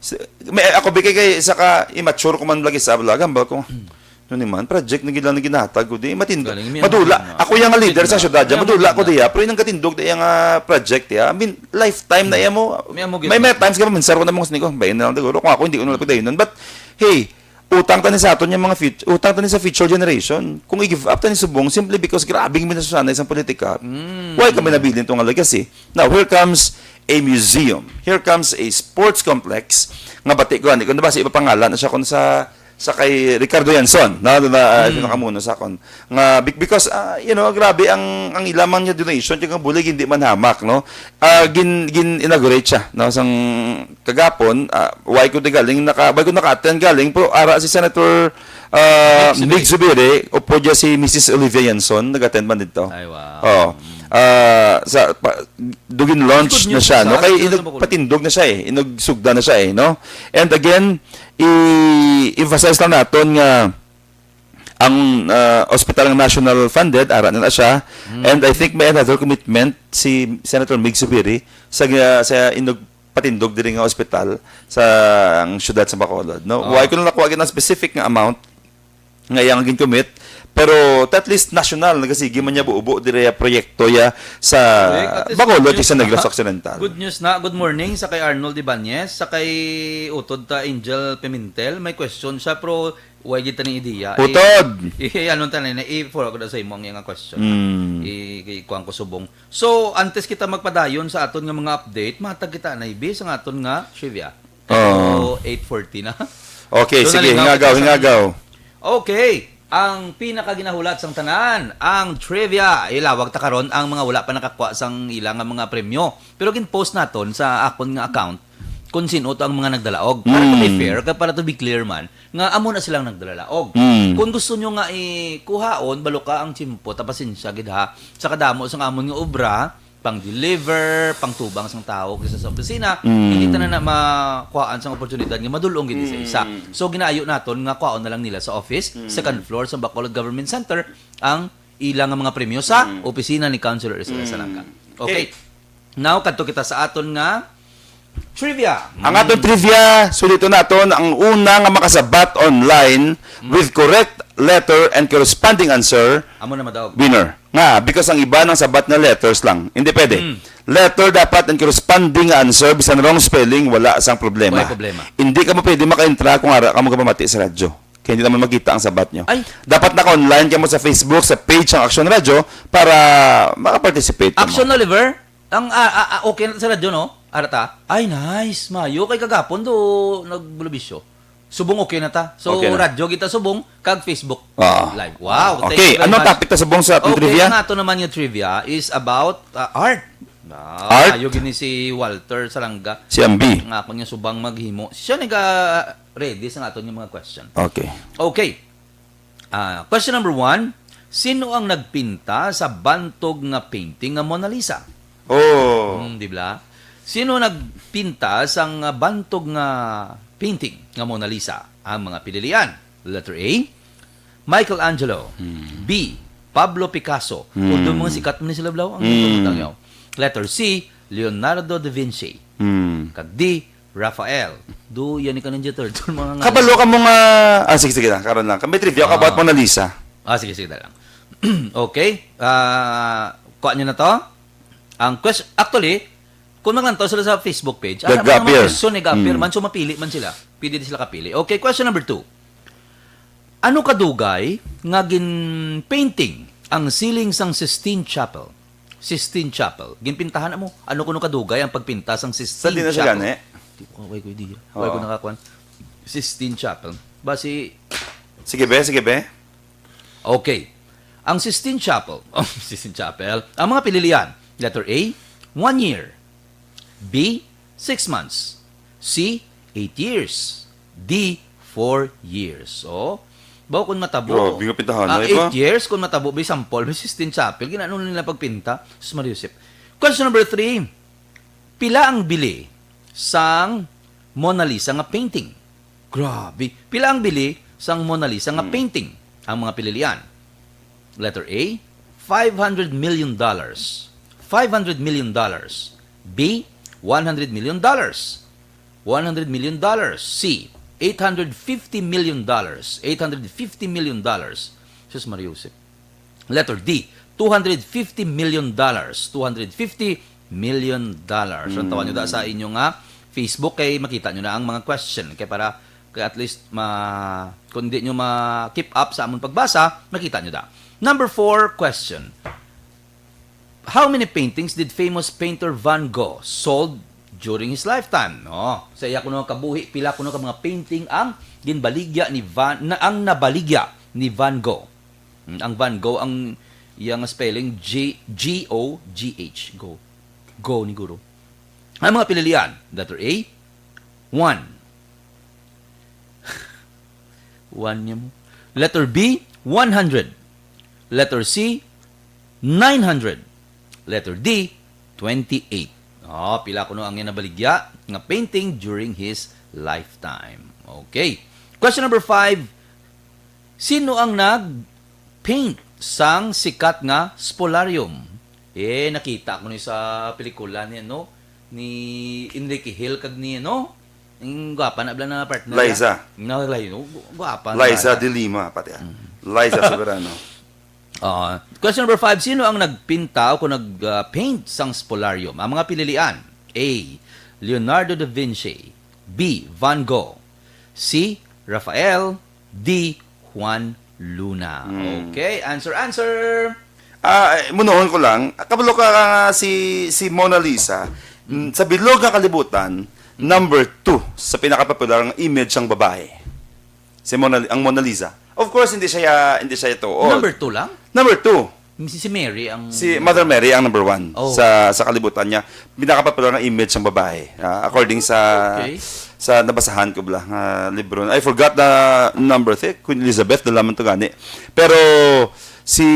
Si-, may, ako, bigay kay isa ka immature ko man lagi sa abla, gambal ko. Hmm. No ni man, project na gila na ginahatag ko, di, matindo. Galing, may Madula. mga Ako yung leader sa Ganda. syudad, May madula mga ko ganda. diya, pero yung katindog na yung, ah, project, ya. I mean, lifetime na iya mo. May amo May, gid. may times ka pa, minsar ko na mga siling ko, bayan na lang siguro. Kung ako, hindi ko na lang pagdayunan. But, hey, utang tani sa aton yung mga fut-, utang tani sa future generation. Kung i-give up tani subong, simply because grabing minasanay sa politika, Mm. why kami nabilin to nga legacy? Now, here comes a museum. Here comes a sports complex. Nga bati ko, hindi ko nabasa iba pangalan na siya kung sa, sa kay Ricardo Yanson. Na, na, na, Mm. nakamuno sa akon. Nga, be-, because, ah, you know, grabe ang, ang ilamang niya donation, yung bulig hindi man hamak, no? Ah, gin, gin-inaugurate siya, no? Sang kagapon, ah, why ko di galing, naka, why ko naka-attend galing, pero ara si Senator, ah, Mig Zubiri. Mig Zubiri, upod niya si Missus Olivia Yanson, nag-attend man dito. Ay, wow. Oo. Mm. Ah, sa, pa, dugin launch Good na news siya, no? sa Kay Hospital inog sa Bacolod. patindog na siya eh, inog sugda na siya eh, no? And again, i-emphasize lang naton nga ang, ah, ospital nga national funded, ara na na siya. Mm. And I think may another commitment si Senator Mig Zubiri sa, sa inog patindog diri nga ospital sa ang syudad sa Bacolod, no? Oh. Why ko lang nakuha gid ang specific nga amount nga iyang gin-commit, pero at least national, nagasige man niya buo-buo diri ang proyekto ya sa Correct. At least Bacolod, good news sa Negros na. Occidental. Good news na. Good morning sa kay Arnold Ibanez, sa kay utod ta Angel Pimentel. May question siya, pero way gid tani ideya. Eh, Utod! eh, ano ta na, i-forward ko na sa imo ang iyang question. Mm. I-, i-, kuwan ko subong. So, antes kita magpadayon sa aton nga mga update, matag kita na ibi sa aton nga trivia. Oo. Pero eight forty na. Okay, So, sige, nalingaw hingagaw, kita sa hingagaw. Okay, ang pinakaginahulat sang tanan, ang trivia. Ilawag ta karon ang mga wala pa nakakuha sang ila nga mga premyo. Pero gin-post naton sa akon nga account. kung sino to ang mga nagdalaog. Para to be Mm. fair, kag para to be clear man, nga amo na silang nagdalaog. Mm. Kung gusto nyo nga ikuhaon, balo ka ang tiyempo, ta pasensya gid ha, sa kadamo sang amon nga obra, pang-deliver, pang-tubang sang tawo kaysa sa opisina, Mm. hindi tanan na makuhaan sang oportunidad nga madulong gid sa isa. Mm. So, ginaayo naton nga kuhaon na lang nila sa office, Mm. second floor sa Bacolod Government Center, ang ila nga mga premyo sa Mm. opisina ni Councilor Israel Mm. Salanga. Okay. Okay. Now, kadto kita sa aton nga trivia. Ang aton trivia, suliton naton, ang una nga makasabat online with correct letter and corresponding answer, Amo na madaog. winner. Nga, because ang iba nang sabat nga letters lang. Hindi pwede. Mm. Letter dapat and corresponding nga answer, bisan wrong spelling, wala sang problema. Wala problema. Hindi ka mo pwede maka-entra kung ara ka mo kapamati sa radyo. Kaya hindi naman makita ang sabat nyo. Ay. Dapat naka-online ka mo sa Facebook, sa page ng Action Radio para makaparticipate ka mo. Action, Oliver? Ang, ah, ah, ah, okay na sa radyo, no? Arata? Ay, nice. Mayo kay kagapon do nagbulubisyo. Subong okay na ta. So, Okay na. Radyo Gita Subong, kag Facebook Ah. Live. Wow, thank Okay, you very anong much. topic ta subong sa ating Okay, trivia? Ang ato naman yung trivia is about uh, art. Ah, Art? Ayo gini si Walter Salanga. Si Ambi. Nga ako niya subang maghimo. Siya naga ready sa aton yung mga question. Okay. Okay. Ah, question number one, sino ang nagpinta sa bantog nga painting nga Mona Lisa? Oh. Hmm, di ba? Sino nagpinta sang bantog nga painting nga Mona Lisa? Ang mga pinilian. Letter A, Michelangelo. Hmm. B, Pablo Picasso. Hmm. Although mga sikat man ni sila, Blaw, ang Hmm. pagkatangyaw. Letter C, Leonardo da Vinci. Hmm. Kag D, Raphael. Do yan ni kanan turtle mga nga. Kabalo ka mo nga, ah, sige, sige na, karon lang. Kami trivia ka Ah. about Mona Lisa. Ah, sige, sige na lang. Okay. Ah, kuha nyo na to. Ang question, actually, kung maglantaw sila sa Facebook page, Nag-appear. Ang mga question nag-appear Mm. man, so mapili man sila. Pwede din sila kapili. Okay, question number two. Ano kadugay nga gin-painting ang ceiling sang Sistine Chapel? Sistine Chapel. Ginpintahan mo. Ano kuno kadugay ang pagpinta sang Sistine Sa di na siya Chapel? gani? Di ko, why ko idea. Oo. Why ko nakakuan? Sistine Chapel. Basi, Sige be, sige be. Okay. Ang Sistine Chapel, oh, Sistine Chapel, ang mga pinilian, letter A, one year. B, six months. C, eight years. D, four years. So, bawo kung matabo. Grabe nga pintahan, Ah, ay pa? Eight years, kung matabo, may sample, may Sistine Chapel, ginano nila pagpinta. Sus Maria Josep. Question number three. Pila ang bili sang Mona Lisa nga painting? Grabe. Pila ang bili sang Mona Lisa nga Hmm. painting? Ang mga pinilian. Letter A, five hundred million dollars. Five hundred million dollars. B, one hundred million dollars. One hundred million dollars. C, eight hundred fifty million dollars. Eight hundred fifty million dollars. Sus Maria Josep. Letter D, two hundred fifty million dollars. Two hundred fifty million dollars. Ang tawa nyo da sa inyo nga Facebook kay makita nyo na ang mga question. Kay para, kay at least, ma, kung di nyo ma-keep up sa amon pagbasa, makita nyo da. Number four question. How many paintings did famous painter Van Gogh sold during his lifetime? No? Sa iya kuno kabuhi, pila kuno ka mga painting ang ginbaligya ni Van, na, ang nabaligya ni Van Gogh? Hmm, ang Van Gogh, ang iya nga spelling, G, G O G H. Go. Go ni Guro. Ang mga pinilian, letter A, one. One niya mo. Letter B, one hundred. Letter C, nine hundred. Letter D, twenty-eight. Oh, pila kuno ang iya nabaligya nga painting during his lifetime? Okay. Question number five. Sino ang nag-paint sang sikat nga spolarium? Eh, nakita ko ni sa pelikula ni, ano, ni Enrique Hill kag ni, ano, ang gwapa na bala na partner. Liza. Na, Liza, gu-, gwapa na Liza bata. de Lima, pati ah. Liza Soberano. Ah, question number five, sino ang nagpinta o kung nag-paint sang spolarium? Ang mga pinilian, A, Leonardo da Vinci, B, Van Gogh, C, Raphael, D, Juan Luna. Hmm. Okay, answer, answer. Ah, eh, munohon ko lang, kabalo ka nga si, si Mona Lisa, mm, sa bilog nga kalibutan, number two sa pinakapopular nga image sang babae. Si Mona, ang Mona Lisa. Of course, hindi siya, hindi siya ito. Oh, Number two lang? Number two. Si, si Mary ang Si Mother Mary ang number one Oh. sa sa kalibutan niya. Pinakapopular nga image sang babae, ah, according sa Okay. sa nabasahan ko bala nga libro. I forgot the number three. Queen Elizabeth, dala man to gani. Pero si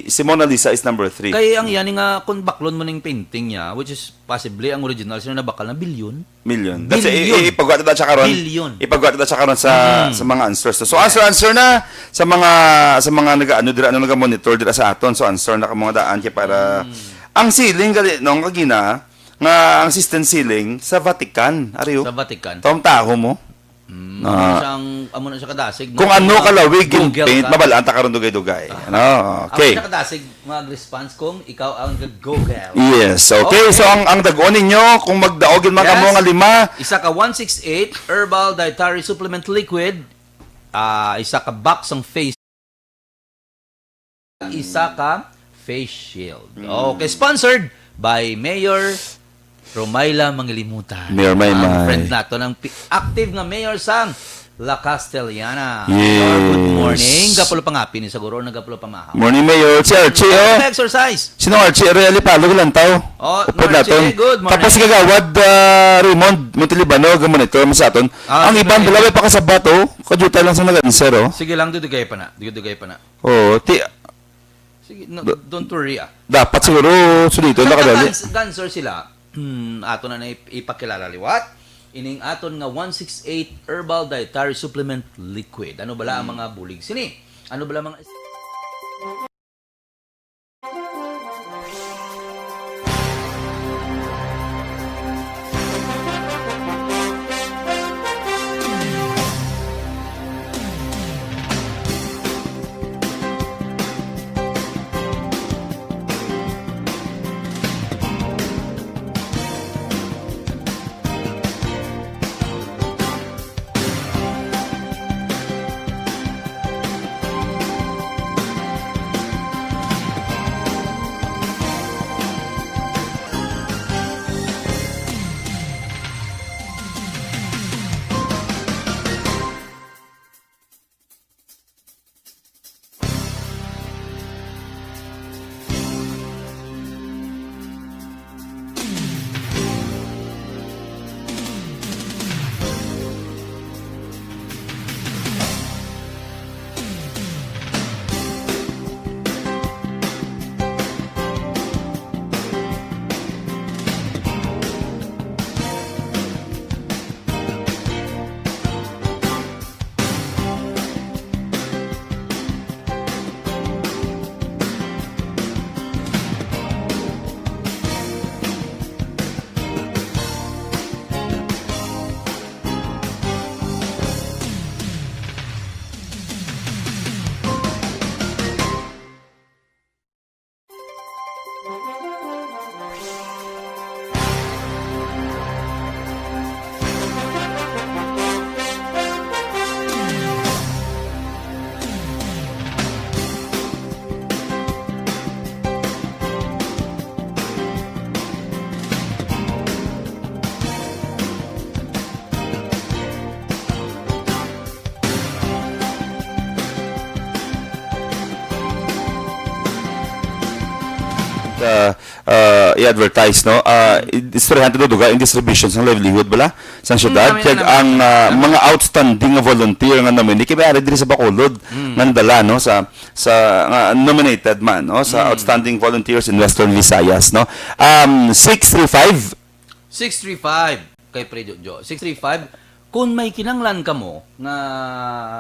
si Mona Lisa is number three. Kay ang yan nga, kung baklon mo ning painting niya, which is possibly ang original, sino na bakal na bilyon? Million. That's i- Bilyon. i- ipagwa ta siya karon. Bilyon. Ipagwa ta siya karon sa Mm. sa mga answers. So, answer, answer na sa mga sa mga nag-ano dira, ano, nag-monitor dira sa aton. So, answer na ka mga daan kay para Mm. ang ceiling gali nung kagina nga ang ceiling sa Vatican, ari, oh. Sa Vatican. Tom taho mo. Mm, Ah. amo na siyang, amo na siya kadasig, no? Kung ano Kung kalawig yung Google paint, ka. Mabalaan ta karon dugay-dugay. Ah. Ano? Amo Okay. na kadasig, mag-response kung ikaw ang Google. Yes. Okay. Okay. So, ang, ang dagon ninyo, kung magdaog yun, mga Yes. kamo nga lima. Isa ka one six eight Herbal Dietary Supplement Liquid, ah, isa ka box ang face, isa ka face shield. Mm. Okay, sponsored by Mayor Romayla Mangilimutan. Mayor Maymay. Ang friend nato, ang pi-, active nga mayor sang La Castellana. Yes. Mayor, good morning. Gapulo pa nga, pini siguro, nagapulo pa mahaw. Morning, Mayor. Si Archie, oh. Exercise. Sino Archie? Ari, ali, palo, lantaw. Oh, Upod Archie, naton. Good morning. Tapos kagawad, ah, Raymond Montelibano, ga-monitor mo sa aton. Ah, Ang sige. iban, dalawa pa kasabat, oh. Kadiyutay lang sa nag-answer, oh. Sige lang, dudugay pa na. Dudugay pa na. Oh, ti- Sige, no, Da- don't worry, ah. Dapat siguro, suliton na Sa kadali. Gans-, Ganser sila, hmm, ato na na ip-, ipakilala liwat. Ining aton nga one six eight Herbal Dietary Supplement Liquid. Ano bala ang Hmm. mga bulig sini? Ano bala mga Ah, ah, i-advertise, no? Ah, i-, istoryahan to duga yung distribution sa livelihood bala sa syudad. Mm, kag amin, ang, amin. Ah, mga outstanding nga volunteer nga nominee, kay may ari diri sa Bacolod, Mm. nga nadala, no? Sa, sa, nga nominated man, no? Sa Mm. Outstanding Volunteers in Western Visayas, no? Um, six three five. Six three five kay Pre Jojo. Six three five. Kung may kinanglan kamo nga,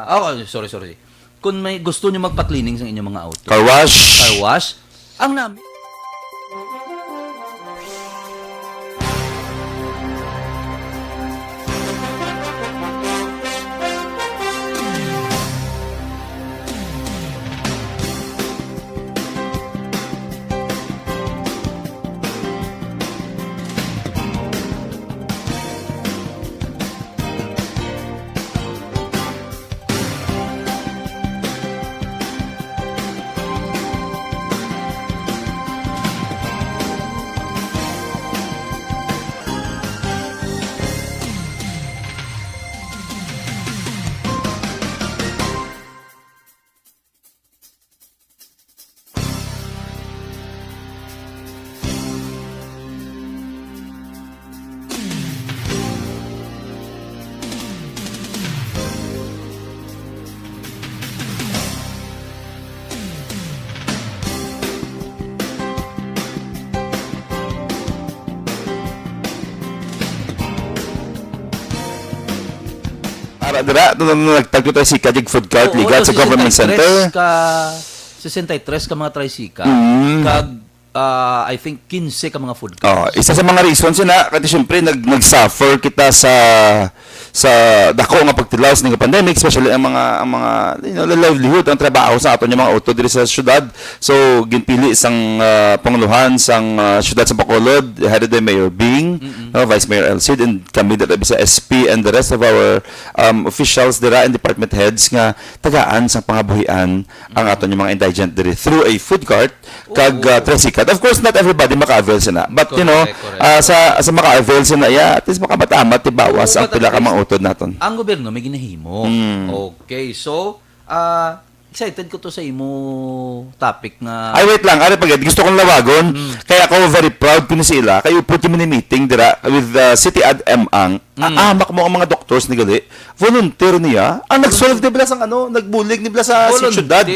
oh, sorry, sorry. Kung may gusto nyo magpa-cleaning sa inyong mga auto. Car wash. Car wash. Ang nami- Ara dira, no, no, no, nagtagto tayo si Kajig Food Cart, Oo, ligat to sa Government sesenta y tres Center. Ka, sesenta y tres ka mga tricycle. Mm. Kag, ah, I think, quince ka mga food Oh, carts. Isa sa mga reasons yun, ha, kasi siyempre, nag-, nag-suffer kita sa, sa dako nga pagtilaw sa pandemic, especially ang mga, ang mga, you know, livelihood, ang trabaho sa aton yung mga auto diri sa syudad. So, ginpili sang, ah, pangulohan sang, ah, syudad sa Bacolod, headed by Mayor Bing, Mm-mm. no, Vice Mayor Elcid, and kami dito sa S P and the rest of our, um, officials dira and department heads nga tagaan sang pangabuhian ang aton yung mga indigent diri through a food cart kag, Oo. ah, tricycle. Of course, not everybody maka-avail sina. But, you know, Correct, correct, ah, correct. sa, sa maka-avail sina, yeah, at least makabatamat, tibawas Oo, ang pila ka katamis. Mga utod naton. Ang gobyerno may ginahimo. Mm. Okay, so, ah, excited ko to sa imo topic nga Ay, wait lang. Ari pa gid, gusto kong lawagon. Mm. Kaya ako very proud ko ni sila. Kay upod kami ni meeting dira with the City Ad M ang Mm. Ahamak mo ang mga doctors ni gali. Volunteer niya. Ang nag-solve ni bala sang ano, nagbulig ni bala sa, sa Volunteer. Syudad.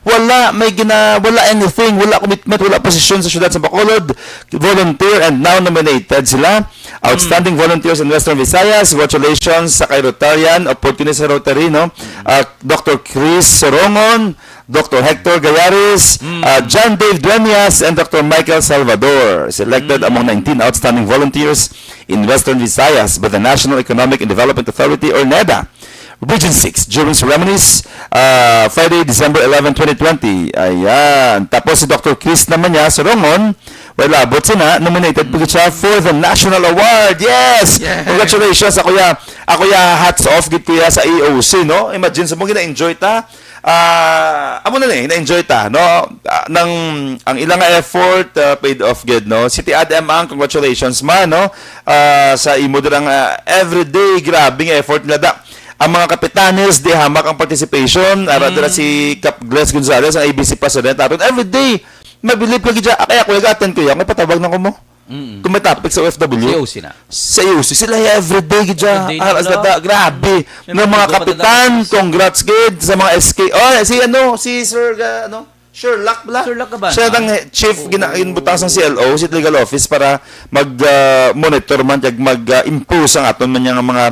Wala may gina-, wala anything, wala commitment, wala posisyon sa syudad sa Bacolod. Volunteer and now nominated sila. Outstanding Mm. volunteers in Western Visayas. Congratulations sa kay Rotarian, opportunist sa Rotary, no? Ah, Doctor Chris Sorongon, Doctor Hector Gayaris, Mm. ah, John Dave Dueñas, and Doctor Michael Salvador, selected Mm. among nineteen outstanding volunteers in Western Visayas by the National Economic and Development Authority, or NEDA, Region six, during ceremonies, ah, Friday, December eleven, twenty twenty. Ayan. Tapos si Doctor Chris naman niya, Sorongon, wala abot sina, nominated po siya for the National Award. Yes! Yeah. Congratulations, ako ya, ako ya, hats off gid kuya sa E O C, no? Imagine sa mo, gina-enjoy ta. Ah, amo na ni, na-enjoy ta, no? Ah, nang, ang ilang effort, ah, paid off gid, no? City Ad M ang, congratulations man, no? Ah, sa imo dirang, ah, everyday, grabe nga effort nila da. Ang mga kapitanes, di hamak ang participation. Ara Mm. dira si Kap Gles Gonzalez, ang A B C president naton. Everyday, mabilib ka gid siya. Kaya ako, nag-attend ko yan. May patawag na ko mo. Mm. Kung may topic sa O F W. Sa E O C na. Sa E O C, sila everyday gid siya. Everyday Ara nila. Sila da, grabe. May Ng mga mga kapitan, pagkakataon. Congrats gid sa mga S K. Oh, si ano, si Sir, uh, ano, Sherlock bala. Sherlock Cabana. Siya ang chief Oo. gina-, ginbutang sang C L O, sa legal office para mag, uh, monitor man, kag mag, uh, impose ang aton man nga mga,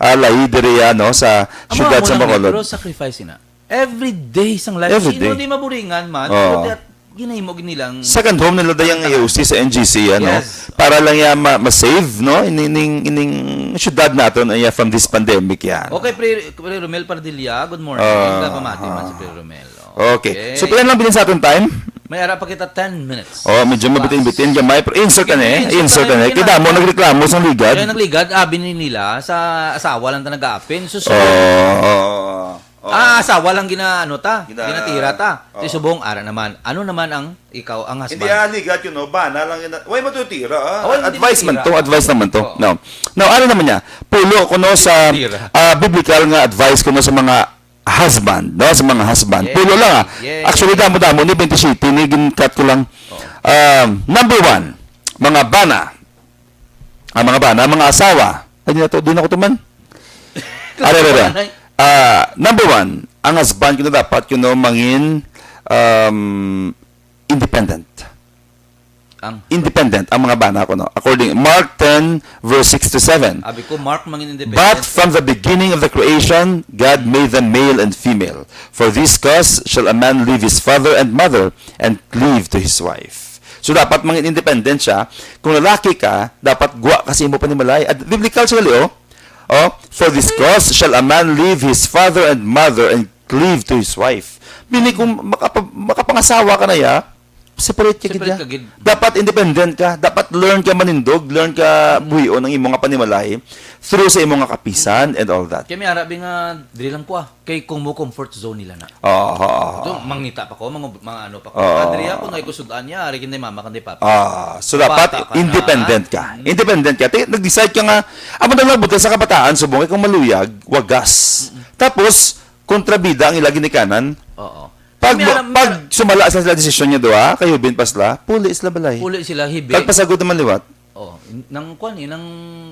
uh, lahi diri, ano, sa Ang syudad mga sa muna, Bacolod. Pero sacrifice na. Every day sang life. Every Sino day. Di maburingan man, Oo. Pero di at ginahimo gid nilang Second home nila dayang Tama. E O C sa N G C, ano? Yes. Para lang yan ma-, ma-save, no? Ining, ining, ining syudad naton, ay, from this pandemic yan. Okay, Pre, Pre Romel Pardilla, good morning. Ah, Ka pamati man si ah. Pre Romel. Okay. Okay. So, pila lang bilin sa aton time? May ara pa kita ten minutes. Oh, medyo Plus. Mabitin-bitin gamay, pero insert na eh. Insert Insert na na eh. eh. Kita mo, nagreklamo sa ligad. Kaya nagligad, abi ni nila, sa asawa lang ta nag-aapin. So, so, Oo, oo, oo. Ah, asawa lang gina-, ano ta, Gina-, ginatira ta. Oo. Si subong, ara naman. Ano naman ang ikaw, ang Hindi, husband? Ah, ligad yun, no? Bana lang yun. Way matutira, ah. Oh, hindi Advice man matutira. To, advice naman to. Oo. No. Now, ano naman niya? Pulo ko, no, sa, Tira. Ah, biblical nga advice ko, no, sa mga husband, no? Sa mga husband. Yes. Pulo lang, ah. Yes. Actually, damo-damo ni, twenty-seven ni, gin-cut ko lang. Oh. Um, number one, mga bana. Ang mga bana, mga asawa. Ay, di na to, di na ko tuman. Are, are, are. Panay. Ah, number one, ang husband, kuno dapat, you know, mangin, um, independent. Ang Independent ang mga bana, kuno. According Mark ten, verse six to seven. Abi ko, Mark, mangin independent. But from the beginning of the creation, God made them male and female. For this cause shall a man leave his father and mother and cleave to his wife. So, dapat mangin independent siya. Kung lalaki ka, dapat gwa ka sa imo panimalay. At biblical siya, oh. Oh, for this cause shall a man leave his father and mother and cleave to his wife. Meaning, kung makapa-, makapangasawa ka na ya, separate ka gid Separate ya. Ka gid. Dapat independent ka. Dapat learn ka manindog, learn ka buhion ang imo nga panimalay through sa imo nga kapisan and all that. Kaya may arabi nga, dili lang ko ah. Kay kung mo comfort zone nila na. Oo, oo, oo. Do, mangita pa ko, mga, mga ano pa ko. Oo. Adria, kung ay kusudan niya, ari kinday mama, kinday papa. Ah, so dapat Bata ka na. Independent ka. Mm. Independent ka. Te, nag-decide ka nga, amo na lang buta sa kabataan, subong, kay kung maluyag, wagas. Mm-mm. Tapos, kontrabida ang ila ginikanan. Oo. Pag, Kami alam pag na sumala sa sila desisyon niya duha, kayo bin pa sila, puli sila balay. Puli sila, hibi. Pagpasagod naman liwat. Oh, in-, nang kuan, eh, nang,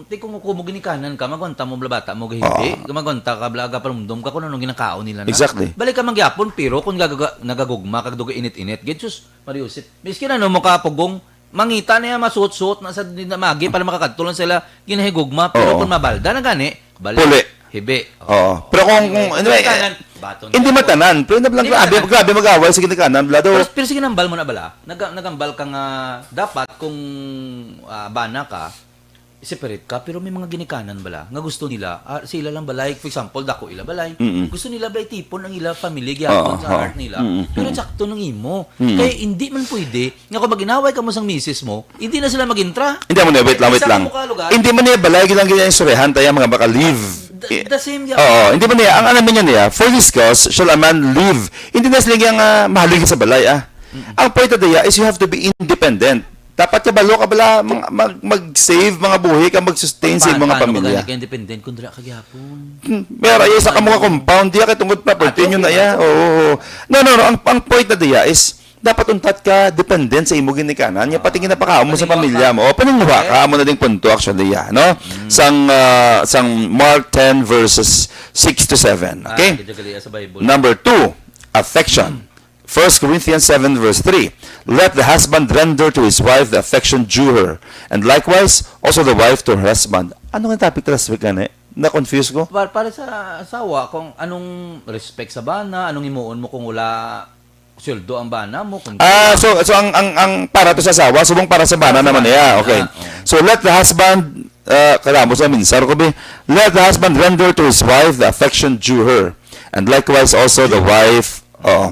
ti kung kumo ginikanan ka, magwanta mo bala bata mo gahibi, Oo. Magwanta ka bala, aga palumdom ka kung anong ginakaon nila na. Exactly. Balik ka mangyapon, pero kung gagaga-, nagagugma, kag duga init-init, gid, sus, Mariusip. Miskin ano mo ka, pugong, mangita na yan, masuot-suot na sa dinamagi para makakadto lang sila, ginahigugma, pero Oo. Kung mabalda na gani, balik. Puli. Hibi. Oo. Pero kung, kung, Yung anyway, ginikanan, baton hindi niya. matanan. Pero na lang, Hindi grabe, matanan. grabe mag-away sa ginikanan. Bla, do, Pero, pero sige, nambal mo na bala. Nag, nagambal ka nga dapat kung ah, bana ka, separate ka, pero may mga ginikanan bala nga gusto nila, ah, sa ila lang balay, for example, dako ila balay, Mm-mm. gusto nila balay tipon ang ila family gyapon Oo, sa oo. heart nila. Mm-mm, Pero mm-mm. sakto nang imo. Mm-mm. Kaya hindi man pwede nga kung mag-inaway ka mo sang misis mo, hindi na sila mag-intra. Hindi mo niya, wait lang, wait Sa lang. kamukha lugar. Hindi mo niya balay lang yung istoryahan tayo mga maka-leave. The, the same gyapon. Oo, hindi mo niya. Ang alam niya niya, for this cause, shall a man leave? Hindi na sila yung uh, mahalig sa balay, ah. Ang point na diya is you have to be independent. Dapat ka balo ka bala mag, mag, mag-save mga buhi ka mag-sustain sa Paano, mga paano pamilya. Ka gani ka-independent kung dira ka gyapon? Hmm, Pero ay sa ka mga compound, di ka tungod na pertinyo na iya. Oo, oo. No, no, no. Ang, ang point na diya is dapat untat ka dependent sa imo ginikanan, nga pati ginapakaon mo sa Paninguha pamilya ka. mo. O paninguha Okay. ka, amo na ding punto actually, ya, no? Sang ah, sang Mark ten verses six to seven. Ah, Okay? Kaya gali sa Bible. Number two, affection. First Corinthians seven verse three. Let the husband render to his wife the affection due her, and likewise also the wife to her husband. Ano nga topic last week, gani? Na-confuse ko. Para, para sa asawa, kung anong respect sa bana, anong imuon mo kung wala sweldo ang bana mo, kung Ah, so so ang ang ang para to sa asawa, subong para sa bana Para sa naman bana. niya. Okay. Ah, oo. So let the husband uh, kailangan mo sa minsar ko bi. Let the husband render to his wife the affection due her, and likewise also the wife, uh,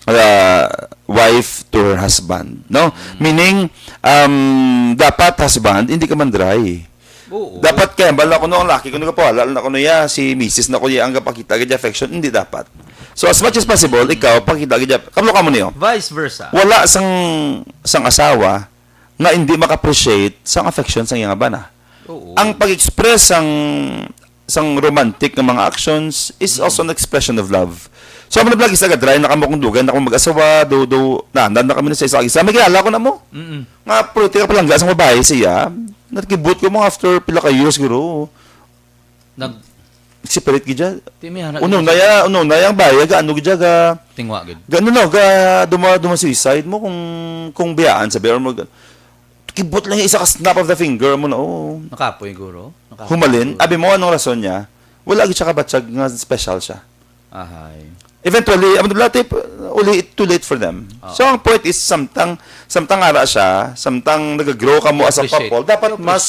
uh, wife to her husband, no? Meaning, um, dapat husband, hindi ka mandray. Oo. Dapat kaya bala ko no ang laki ko nagapawala na ko no ya si misis na ko ya ang gapakita gid affection, hindi dapat. So as much as possible ikaw pakita gid, kablo ka mo niyo. Vice versa. Wala sang sang asawa nga hindi maka-appreciate sang affection sang iyang bana. Oo. Ang pag-express sang sang romantic nga mga actions is also an expression of love. So, amo na lagi sa gadray na kamo kung dugay na kamo mag-asawa, do do na na kami na sa isa isa. May kilala ko na mo. Mm-mm. Nga politika palangga sa babae siya. Nagkibot ko mo after pila ka years guro. Nag Separate gid siya. Timihan na Uno na ya, uno na yang bahay ga ano gid siya ga Tingwa gid. ga ano no ga duma duma suicide mo kung kung biyaan sa or mo kibot lang isa ka snap of the finger mo na oh. Nakapoy guro. Nakapoy, Humalin, guro. Abi mo anong rason niya? Wala gid siya kabatsag nga special siya. Ahay. Eventually, ang blati, uli, too late for them. So, ang point is, samtang, samtang ara siya, samtang nag-grow ka mo as a Appreciate. couple, dapat You mas,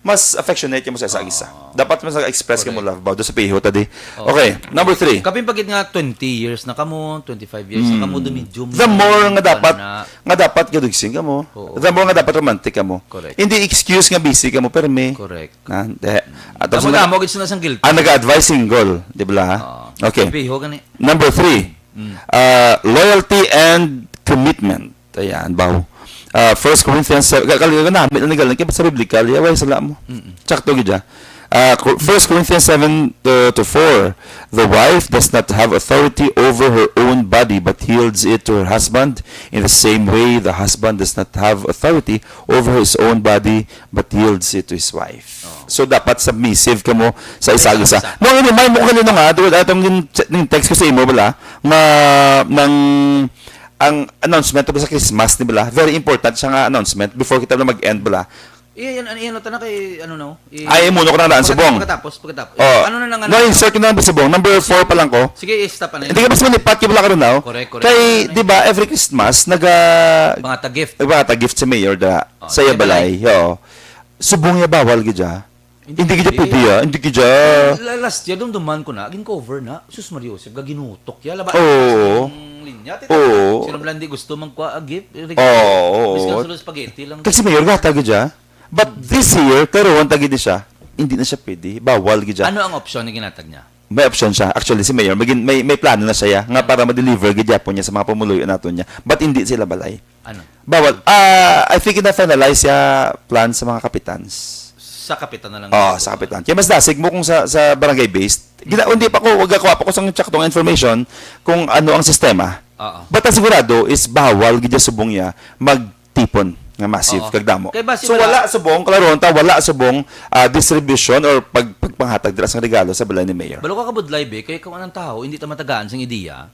mas affectionate mo sa isa-isa. Dapat mas nag-express ka mo love ba doon sa piho, tadi. Oo. Okay, number three. Kapin pagid nga twenty years na kamo, twenty-five years na kamo, the medium The more nga dapat, na. Nga dapat gadugsing ka mo. Oo. The more nga dapat romantic ka mo. Correct. Hindi excuse nga busy ka mo, permi. Correct. Na, de, at Tapos tapos na mo gid sila sang guilty. Ang nag-advise single, di ba? Oo. Okay. Piho gani. Number three, uh, loyalty and commitment. Ayan, baw. Uh, First Corinthians, uh, kal- kal- na, may nagalang kaya sa biblical, ya, why sala mo? Sakto gid siya. Uh, Cor- First Corinthians seven to, to four, the wife does not have authority over her own body but yields it to her husband. In the same way, the husband does not have authority over his own body but yields it to his wife. So dapat submissive ka mo sa isa-isa. Isa-isa. Mo ano may mo kanino nga, duwag atong yung, yung text ko sa imo bala nga nang ang announcement to sa Christmas ni bala. Very important siya nga announcement before kita na mag-end bala. Iya yan, ano yan, tana kay ano no? I- Ay, muna ko na daan, Pagkatapos, subong. Pagkatapos, pagkatapos. Oh. Ano na nga? No, insert ko na lang subong. Number four pa lang ko. Sige, stop na. Hindi ka mas manipat yung bala ka rin now. Correct, correct. Kay, Ano na di ba, every Christmas, naga, Mga ta-gift. nagpakata-gift si Mayor da, Oh, sa iya sa balay. balay. Oo. Subong niya bawal gid siya. Hindi gid siya pwede ah. Hindi gid siya. La- Last year, dumduman ko na, gin-cover na. Sus Maria Joseph, gaginutok ya. Laba, Oo. ang linya. Tita. Oo. Sino lang di gusto magkwa a gift? Oo, oo. Biskan sa spaghetti lang. Kag si Mayor gata gid siya. But this year, karon ta gid siya. Hindi na siya pwede. Bawal gid siya. Ano ang option na ginatag niya? May option siya. Actually, si Mayor, may, gin- may, may plano na siya ya, nga para ma-deliver gid yapon niya sa mga pumuluyo nato niya. But hindi sila balay. Ano? Bawal. Ah, I think na-finalize siya plan sa mga kapitans. Sa kapitan na lang. Oh, sa kapitan. Kaya mas dasig mo kung sa, sa barangay based. Gina, hindi pa ko, wag ako pa ko sa saktong information kung ano ang sistema. Oo. But ang sigurado is bawal gid subong niya magtipon nga massive Oo. kag damo. Kay basi So wala- wala subong, klaro ta, wala subong ah, distribution or pag, pagpanghatag dira sa regalo sa balay ni Mayor. Balo ka kabudlay, be, kay kung anong tao, hindi ta matagaan sing ideya,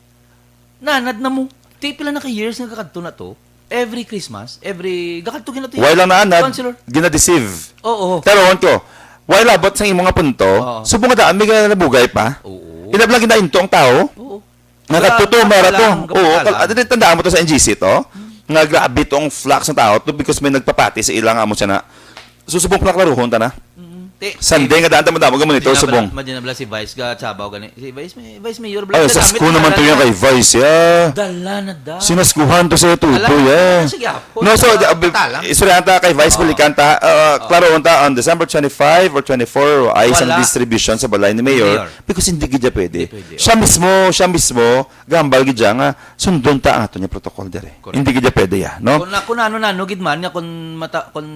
nanad na mo. Ti pila na ka years nga kakadto na to. Every Christmas, every, gakadto gina to. Why lang naanad? Councilor. Gina-deceive. Oo. Pero on ko, Wa labot sa imo nga punto, Oo. subong nga daan may nabugay pa. Oo. Ilab lang ginainto ang tao. Oo. Nga Wala, kadto to, wala, mara wala to. ang Oo, kapatalan. kal-, ah, dili, tandaan mo to sa N G C to, nga grabe tong flux ng tao to because may nagpapati sa ila nga amo siya na. So, subong pala klaruhon ta na. Mm. Ti-, Sunday nga daan ta madamo ka monitor, Di na bala, subong. Di na bala si Vice ga Chabaw gani. Si Vice may, Vice Mayor bala. Ay, Dala, Sasko may naman to dala yung na. kay Vice, yeah. Dala na daw. Sinaskuhan to sa tubo, Alam, yeah. sige, ah. No, so, Punta, uh, bi-, patalang. istoryahan ta kay Vice, Oo. balikan ta, uh, Oo. klaroon ta on December twenty-five or twenty-four, ay sa Wala. distribution sa balay ni Mayor, Mayor. because hindi gid siya pwede. Hindi pwede, Siya oo. mismo, siya mismo, gambal gid siya nga sundon ta ang ato niya protocol dire. Correct. Hindi gid siya pwede, ya, no? Kung na, kung ano na, ano gid man, nga kung mata-, kung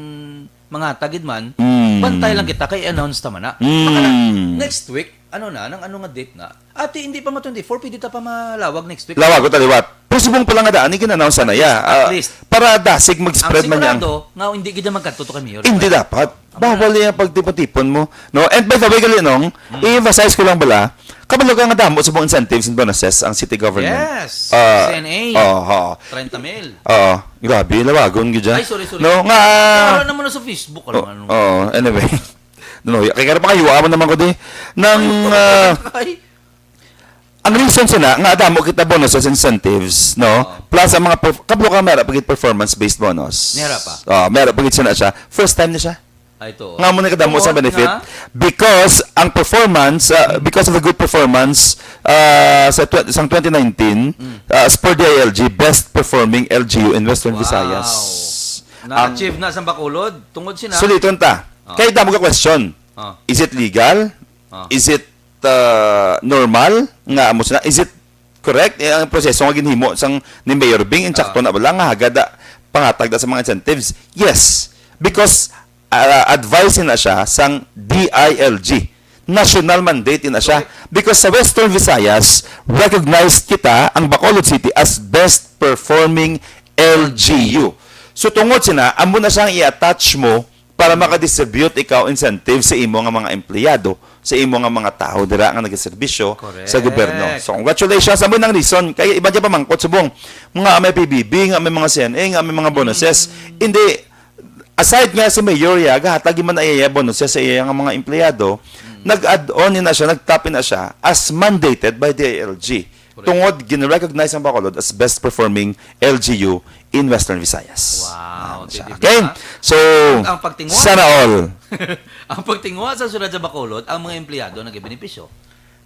mga hatag gid man, Mm. bantay lang kita, kay announce ta man na. Mm. Baka na, next week, ano na, nang ano nga date na? Ati, hindi pa nga twenty-four, pwede ta pa malawag next week. Lawag ko taliwat. Pero subong pala nga daan, igin-announce na At ya. least, at Ah, least. para dasig Ang mag-spread man yang sigurado, nga hindi gid magkadto to kay Mayor. Hindi dapat. Amo na. Bawal yung pagtipon-tipon mo. No? And by the way, Galinong, Mm. i-emphasize ko lang bala, kabalo ka nga damo sa mga incentives and bonuses ang city government. Yes. Ah, C N A. Oo, oo. Treinta mil. Oo. Grabe, lawagon gid dyan. Ay, sorry, sorry. No, nga Pero wala naman na sa Facebook, alam Oh, mo, ano. oo, anyway. No, kaya nga pangayuan mo naman ko di. Nang, Ay, ah, ay. Ang reason sina nga damo kita bonuses, incentives, no? Oo. Plus ang mga perf-, kablo ka, meron pa gid performance-based bonus. Meron pa. Ah, meron pa gid sina siya. First time na siya. Ay, to. Nga mo na kadamo sa Tungod benefit. nga Because ang performance, ah, because of the good performance, ah, sa tw-, sang twenty nineteen, Mm. ah, as per D I L G, best performing L G U in Western Wow. Visayas. Na-achieve Ang na sa Bacolod, tungod sina. Suliton ta. Oh. Kay damo ka question. Oh. Is it legal? Oh. Is it, uh, normal nga amo sina? Is it correct? Eh, ang proseso nga ginhimo sang ni Mayor Bing, insakto Ah. na bala nga hagad da, pangatag da sa mga incentives? Yes. Because, uh, advice na siya sang D I L G. National mandate na siya. Correct. Because sa Western Visayas, recognized kita, ang Bacolod City, as best performing L G U. So, tungod sina, amo na siyang i-attach mo para makadistribute ikaw incentive sa imo nga mga empleyado, sa imo nga mga tao dira nga nagaserbisyo Correct. sa gobyerno. So, congratulations. Amo nang reason. Kaya iba dyan pamangkot, subong, nga may P B B, nga may mga C N A, nga may mga bonuses. Mm. Hindi, aside nga si Mayor, ya, gahatag man ay bonuses sa iya nga mga empleyado, Mm. nag-add on na siya, nag-tap in na siya as mandated by D I L G. Correct. Tungod gin-recognize ang Bacolod as best performing L G U in Western Visayas. Wow, Yan siya. di ba? Okay? So, Ang pagtingwa. sana all. Ang pagtingwa sa siyudad sa Bacolod, ang mga empleyado nagabenepisyo.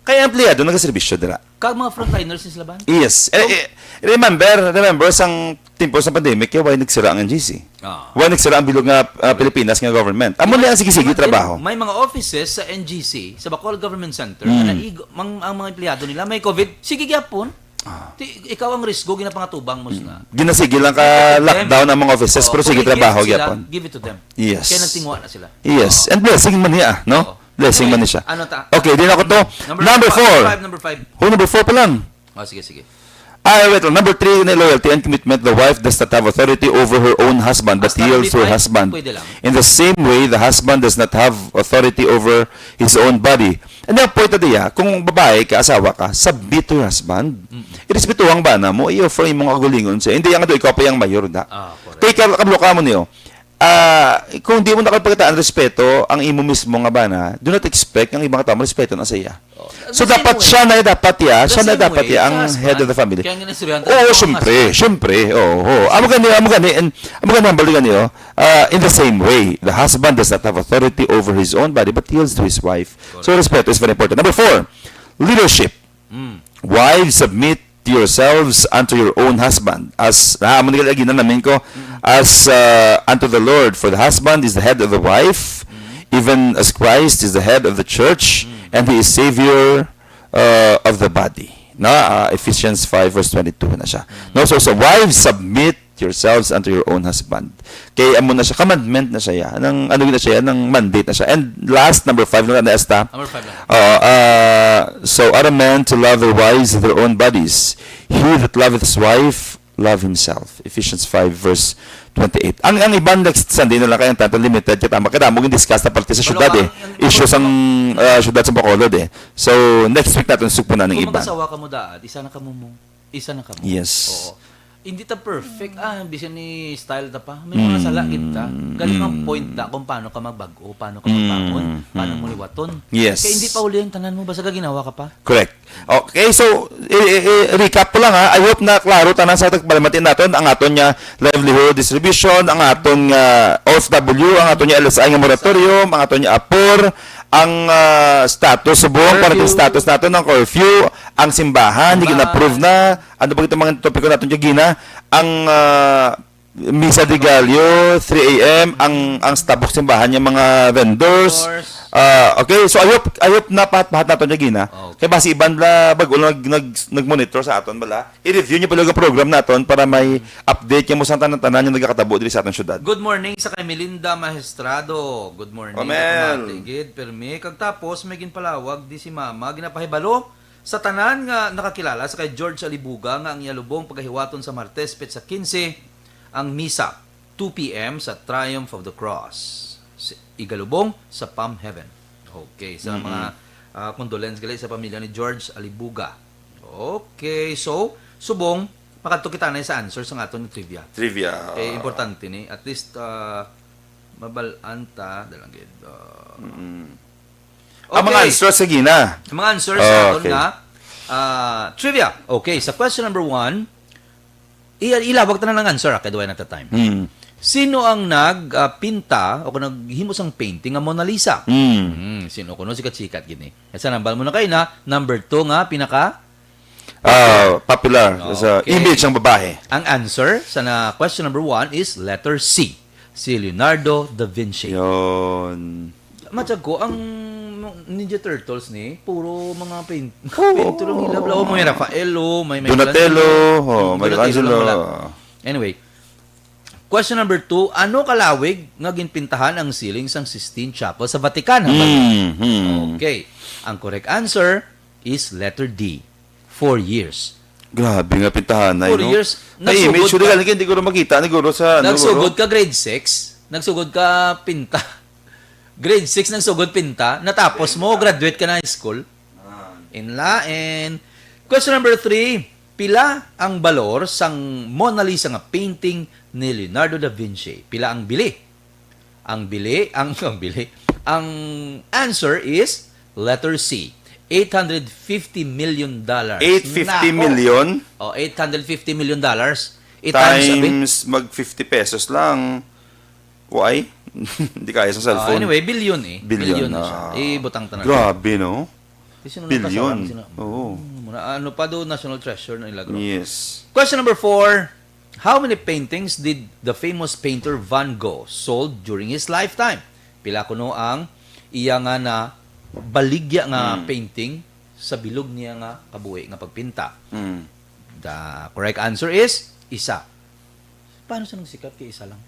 Kaya empleyado nagaserbisyo dira. Kag mga frontliners ni sila ba? Yes. Eh, So, eh, remember, remember sang timpo sa pandemic, kaya why nagsira ang N G C? Ah. Why nagsira ang bilog nga, ah, Pilipinas nga government? Amo Di na ba, ang sige-sige di ba, trabaho. May mga offices sa N G C, sa Bacolod Government Center, Mm. na naigo, mang, ang mga empleyado nila may COVID, sige gyapon. Ah. Ti, ikaw ang risgo, ginapangatubang mo sila. Ginasige lang ka Give it to them. lockdown ang mga offices, Oo, pero sige kung i-gift trabaho sila, gyapon. give it to them. Yes. Kaya nagtingwa na sila. Yes. Oo. And blessing man niya, no? Oo. Blessing Anyway, man ni siya. ano ta? Okay, di na ko to. Number Number five, four. five, number five. Oh, number four pa lang. Oh, sige, sige. Ah, wait lang. Number three, na loyalty and commitment. The wife does not have authority over her own husband, but Hasta yields to her number five, husband. pwede lang. In the same way, the husband does not have authority over his own body. And then, point na diya, kung babae ka, asawa ka, submit to your husband. Mm. Irespetuhan ba na mo, i-offer yung mga kagulingon siya. Hindi, ang ito, ikaw pa yung mayor na. Ah, correct. Kay kab-, kablo ka mo niyo, ah, kung di mo nakapagkataan respeto ang imo mismo nga bana, do not expect ang ibang tao respeto na sa iya. Oh, So, the same dapat way. siya na, dapat ya, The siya na, same dapat way ya ang sa husband. head of the family. Kaya nga naistoryahan Oo, tayo, syempre, husband. syempre. Oo, oo. Amo gani, amo gani, and, amo gani, ang balikan niyo, ah, in the same way, the husband does not have authority over his own body, but yields to his wife. So, Correct. respeto is very important. Number four, leadership. Mm. Wives, submit yourselves unto your own husband. As, ah, amo ni lagi na namin ko, Mm. as, uh, unto the Lord. For the husband is the head of the wife, Mm. even as Christ is the head of the church, Mm. and he is Savior, uh, of the body. Na, uh, Ephesians five verse twenty-two na siya. Mm. No, so, so wives, submit yourselves unto your own husband. Kay amo na siya, commandment na siya, ya. Nang, ano na siya, nang mandate na siya. And last, number five na, na esta. Number five na. Uh, uh, so are men to love their wives as their own bodies. He that loveth his wife, love himself. Ephesians five verse twenty-eight. Ang, ang iban next Sunday na lang kay ang tato limited kita. Makadamo yung discuss na parte sa Wala syudad, pa, eh. ang, ang, Issue ang, sang, uh, syudad sa Bacolod, eh. So, next week natin sugpo na ng Kung iban. mag-asawa ka mo, Daad, isa na ka mo mo. Isa na kamo. Yes. Oo. Hindi ta perfect. Ah, bisan ni style ta pa. May mga sala gid ta. Galing ang point da kung paano ka magbag-o, paano ka magbangon, paano mo liwaton. Yes. Kaya hindi pa huli ang tanan mo, basta gaginawa ka pa. Correct. Okay, so, i- i- i- recap ko lang ha. I hope na klaro tanan sa tagpalamati naton ang aton nga livelihood distribution, ang aton nga O F W, ang aton nga L S I nga moratorium, ang aton nga apor, ang ah, status subong, para sa status naton, ang curfew, ang simbahan, di gina-approve na. Ano pa kita mga topiko naton kagina? Ang ah, Misa de Gallo, three a m, ang ang stabok simbahan, yung mga vendors. Ah, okay, so I hope, I hope na pahat-pahat naton kagina. Okay. Kay basi iban bala bag-o nag, nag, nag-monitor sa aton bala. I-review niyo pala ang program naton para may update niyo mo sa tanan-tanan yung nagakatabo diri sa aton syudad. Good morning sa kay Melinda Maestrado. Good morning, Mel. Gid, permi. Kag tapos, may ginpalawag di si Mama, ginapahibalo sa tanan nga nakakilala sa kay George Alibuga nga ang iya lubong pagahiwaton sa Martes, petsa quince, ang misa, two p m sa Triumph of the Cross, sa Igalubong sa Palm Heaven. Okay, sa mga ah, condolence gali sa pamilya ni George Alibuga. Okay, so, subong, makadto kita na sa answer sa aton trivia. Trivia. Eh, importante ni. At least, ah, mabal-an ta, dalang gid. Ah, Ang mga okay. Answers, sige na. Ang mga answers Oh, sa aton okay. Nga ah, trivia. Okay, sa question number one, i- ilawag tanan ang answer, ah, kay duway na ta time. Hmm. Sino ang nagpinta o kung naghimo sang painting nga Mona Lisa? Hmm. Hmm, sino kuno? Sikat-sikat gini. Sa nambal mo na kayo na, number two nga pinaka Ah, popular sa Okay. Image ng babae. Ang answer sa na question number one is letter C, si Leonardo da Vinci. Yon. Matsag ko, ang Ninja Turtles ni, puro mga paint, Oo. Painter ang hilab. Oh, may Raphael, oh, may Donatello, Michelangelo. Oh, Donatello Michelangelo. Lang wala. Anyway, question number two, ano kalawig nga ginpintahan ang ceiling sang Sistine Chapel sa Vatican? Mm, mm. Okay. Ang correct answer is letter D, four years. Grabe nga pintahan na, Four no? Years. May image, Nagsugod ka. Hindi ko makita, siguro sa, ano, Nagsugod siguro? Ka grade six, nagsugod ka pinta. Grade six, nagsugod pinta, natapos mo, graduate ka na high school. Ah. Inlain. Question number three, pila ang balor sang Mona Lisa nga painting ni Leonardo da Vinci? Pila ang bili? Ang bili, ang, ang bili. Ang answer is letter C, eight hundred fifty million dollars. Eight fifty million? Nako. Oh, eight hundred fifty million dollars. I-times, abi. Times mag fifty pesos lang. Why? Hindi kaya sa Ah, cellphone. Anyway, billion eh. Billion, billion na siya. Ah. Ibutang tanan. Grabe, no? Di sino Billion. Nagpasarang, sino? Oo. Hmm, muna, ano pa do, national treasure na ilagro. Yes. Question number four. How many paintings did the famous painter Van Gogh sold during his lifetime? Pila kuno ang iya nga na baligya nga Hmm. Painting sa bilog niya nga kabuhi nga pagpinta? Hmm. The correct answer is isa. Paano siya nagsikat kay isa lang?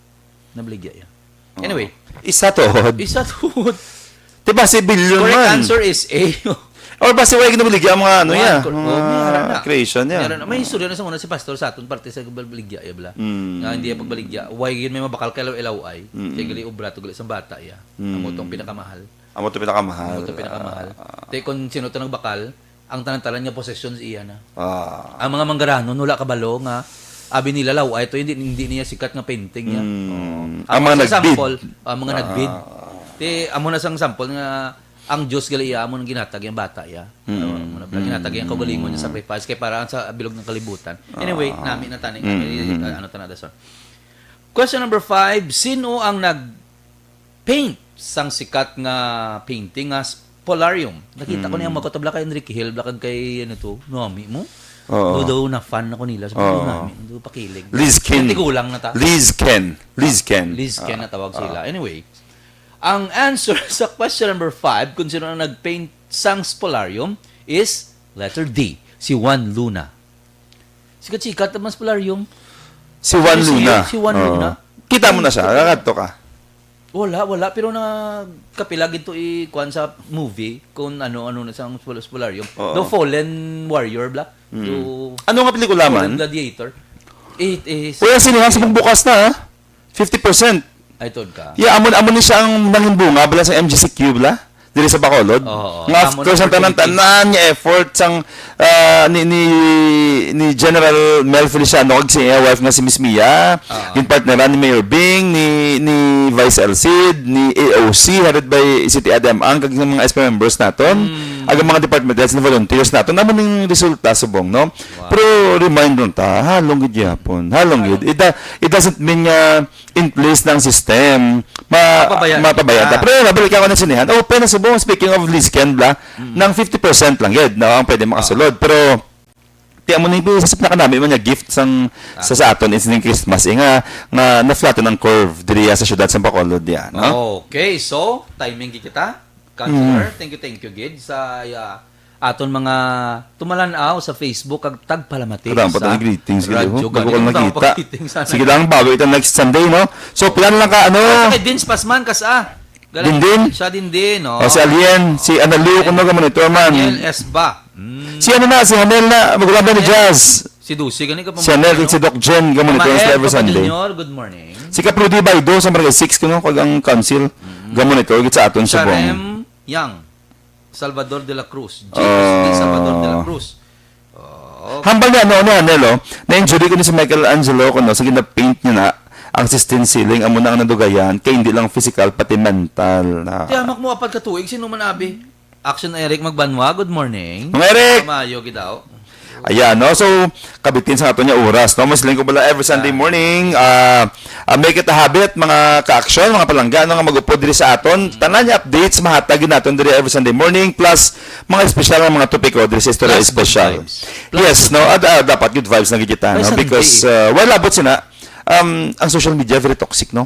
Nabaligya iya. Oo. Anyway. Isa tuod. Isa tuod. Di ba si billion Correct man? Answer is A. Or ba si Wag nabaligya ang mga ano Wag, niya? Cor-, oh, may ara na. Creation niya. May ara na. May istorya na sa muna si Pastor sa aton parte sa baligya iya bala. Mm. Nga hindi iya pagbaligya. Wag yun may mabakal kay ilaw ay. Mm-mm. Kay gali obra to gali sa bata iya. Mm. Amo tong pinakamahal. Amo to pinakamahal. Amo to pinakamahal. Ah. Te kung sino to nagbakal, ang tanan-tanan niya possession sa iya na. Ah. Ang mga manggaranon, wala kabalo nga, abi nila, law, ay, ito, hindi, hindi niya sikat nga painting niya. Mm. Oo. Ang mga nagbid. Sample, ang mga nagbid. Ah. Ti, amo na sang sample nga, ang Diyos gali iya, amo nang ginatag yung bata iya. Mm. Amo na, ginatag yung kaugalingon niya, sacrifice, kay para sa bilog ng kalibutan. Anyway, ah, nami na tani, mm, kay, mm, ano, tana, dason. Question number five, sino ang nag- paint sang sikat nga painting nga Spolarium. Nakita ko niya, mm, mga kutabla kay Enrique Hill, bla kag kay, ano to, Nomi mo? Oo. Do daw na fan ako nila. So, oo, Nomi, do pakilig. Liz Ken. Tigulang na ta. Liz Ken. Liz Ken. Liz Ken na tawag sila. Ah. Anyway, ang answer sa question number five, kung sino ang nag-paint sang Spolarium, is letter D, si Juan Luna. Sikat-sikat ang Spolarium. Si Juan Luna. Si, si Juan Luna. Oo. Kita mo na siya, kakadto ka. Wala, wala. Pero nakapila gid to i-, kuwan sa movie kung ano-ano na sa Spol-, Spolarium. Oo. The Fallen Warrior, bla? Mm. The Fallen Gladiator. Ano nga pelikula man? It is. Uy, ang sinihan sa bukas na, ha? Fifty percent. Ay, tuod ka. Yeah, amo, amo ni siya ang nangin bunga, bala, sa M G C Q, bala. diri sa Bacolod. Oo, nga, of amo course, na ang tanan-tanan nga effort sang, ah, ni, ni, ni General Mel Feliciano kag si iya wife nga si Miss Mia, Oo. ginpartneran ni Mayor Bing, ni, ni Vice Elcid, ni A O C, headed by City Ad M Ang, kag ng mga S P members naton, Mm. ag ang mga department heads, ni volunteers naton. Amo ning resulta subong, no? Wow. Pero remind lang ta, halong gid gyapon. Halong gid. It, do- it doesn't mean nga in place ng system, ma- Mapabaya mapabaya ta. ta. Pero nabalik ako ng sinihan. Open na subong, speaking of Lisken, bla, Mm. ng fifty percent lang gid, no, ang pwede makasulod. Pero, ti amo ni, sa nakanami man nga gift sang, Ah. sa, sa aton, is ning Christmas, eh, nga, nga na-flatten ang curve diri sa syudad sa Bacolod, diyan, no? Okay, so, timing gid kita. Counselor, Mm. thank you, thank you gid sa, ah, aton mga tumalan-aw sa Facebook kag tagpalamati Kadaan pa sa tayong greetings, gid, Radyo oh. Bago ko Ganito. Kadaan pa nakita. Greetings, sana. Sige lang, bago ito next Sunday, no? So, plan lang ka, ano? Kay Vince Pasman, kas, ah. Galing. Dindin? Siya Dindin, no? O, si Alien, si Analio, kuno ka monitor man. Daniel Esba. Mm. Si ano na, si Hanel na, magulang ba ni Hanel. Jazz? Si Dusi, gani ka pa Si Hanel, monitor, si no? Doc Jen, ka monitor Mamael, sila every Papa Sunday. Junior, good morning. Si Kaprudi Baido sa Barangay six, kuno, kag ang council, Mm. ga monitor, gid sa aton subong. Sharem Yang. Salvador de la Cruz. James Ah. D. Salvador de la Cruz. Oh. Hambal niya, ano, ano, Nelo? Na-injury ko ni si Michelangelo, kuno, sa gina-paint niya na ang Sistine ceiling, amo na ang nadugayan, kay hindi lang physical, pati mental na. Tiyamak mo, apat ka tuig, sino man, abi? Action Eric Magbanwa, good morning. Mang Eric! Kamayo, gidaw. Ayan, no? So, kabitin sa ato niya oras, no? Mas lingkod pala every Sunday Ah. morning. Ah, ah, make it a habit, mga ka-action, mga palangga, no, nga mag-upod diri sa aton. Tanan niya updates, mahatag gid naton diri every Sunday morning, plus mga espesyal nga mga topiko diri sa Istorya Plus good Espesyal. vibes. Plus Yes, good no? vibes. Ad-, ah, dapat good vibes na gid kita, Ay, no? Sunday. Because, ah, well, abot sina, um, ang social media very toxic, no?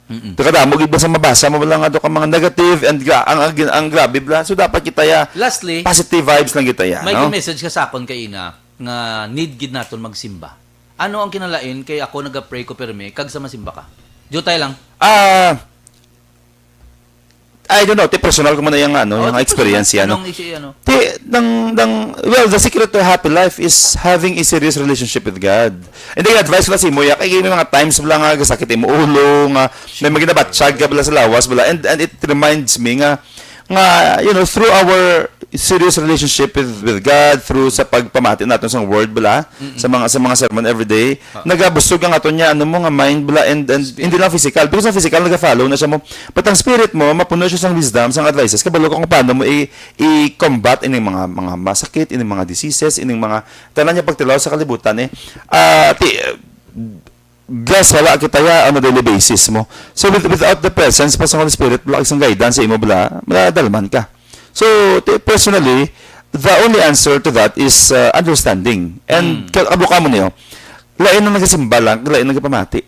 Mm-mm. Pagkadamo gid ba sa mabasa mo lang ato ka mga negative and gra-, ang, ang, ang grabe bla. So, dapat kita ya Lastly, positive vibes lang kita ya, may no? message ka sa akon kay ina nga need gid naton magsimba. Ano ang kinalain kay ako nagapray ko pirmi kag sa masimba ka? Jutay lang. Ah, I don't know, ti personal ko man na yung, ano, Oh, yung ti experience personal. yan, no? Anong isi-, ano? Ti, nang, nang, well, the secret to a happy life is having a serious relationship with God. And then, advice ko na sa imo, ya, kay may mga times bala nga gasakit imo ulo, nga may mga ginabatyag ka bala sa lawas bala. And, and it reminds me nga, nga, you know, through our serious relationship with, with God, through sa pagpamati naton sa word bala, Mm-mm. sa mga, sa mga sermon every day, Ah. nagabusog ang aton niya, ano mo, nga mind bala, and, and Spirit. hindi lang physical. Because ang physical, nag-follow na siya mo. But ang spirit mo, mapuno siya sang wisdom, sang advices. Kabalo ka kung paano mo i- i-combat ining mga, mga masakit, ining mga diseases, ining mga tanan niya pagtilaw sa kalibutan, eh. Ah, ti, bless wala kita ya on a daily basis mo. So, with, without the presence pa sa Holy Spirit, wala isang guidance sa imo, bala, madalman ka. So, ti, personally, the only answer to that is, uh, understanding. And Mm. ka-, kabuka mo niyo, lain ang nagasimba lang, lain ang nagapamati.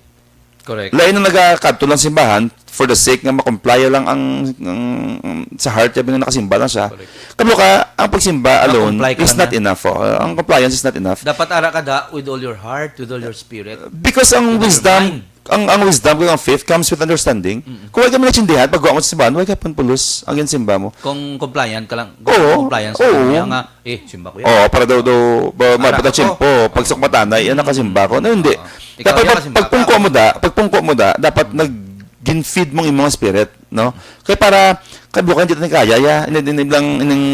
Correct. Lain ang nagakadto lang simbahan for the sake nga makomplya lang ang, ang, ang sa heart, sabi nga nakasimba lang siya. Correct. Kabuka, ang pagsimba alone Makomply ka is lang not na. enough, oh. Ang compliance is not enough. Dapat ara ka da with all your heart, with all your spirit, Because ang with all your wisdom, mind. ang, ang wisdom kag ang faith comes with understanding. Mm. Kung wala ka man naintindihan, pag mo sa simbahan, wala ka pun pulos ang ginsimba mo. Kung compliant ka lang, Oo. compliance Oo. ka lang, nga, eh, simba ko yan. Oo, para daw, daw, ba, Para mabata ako. tiyempo, pag sa kumatanay, yan nakasimba ko. No, hindi. Oo. Ikaw Dapat yan, pag, kasimba ka. pagpungko mo da, pagpungko mo da, dapat nag-, gin-feed mong imong spirit, no? Kaya para, kay bukan dito ni kaya, ya, ini, ini lang, ining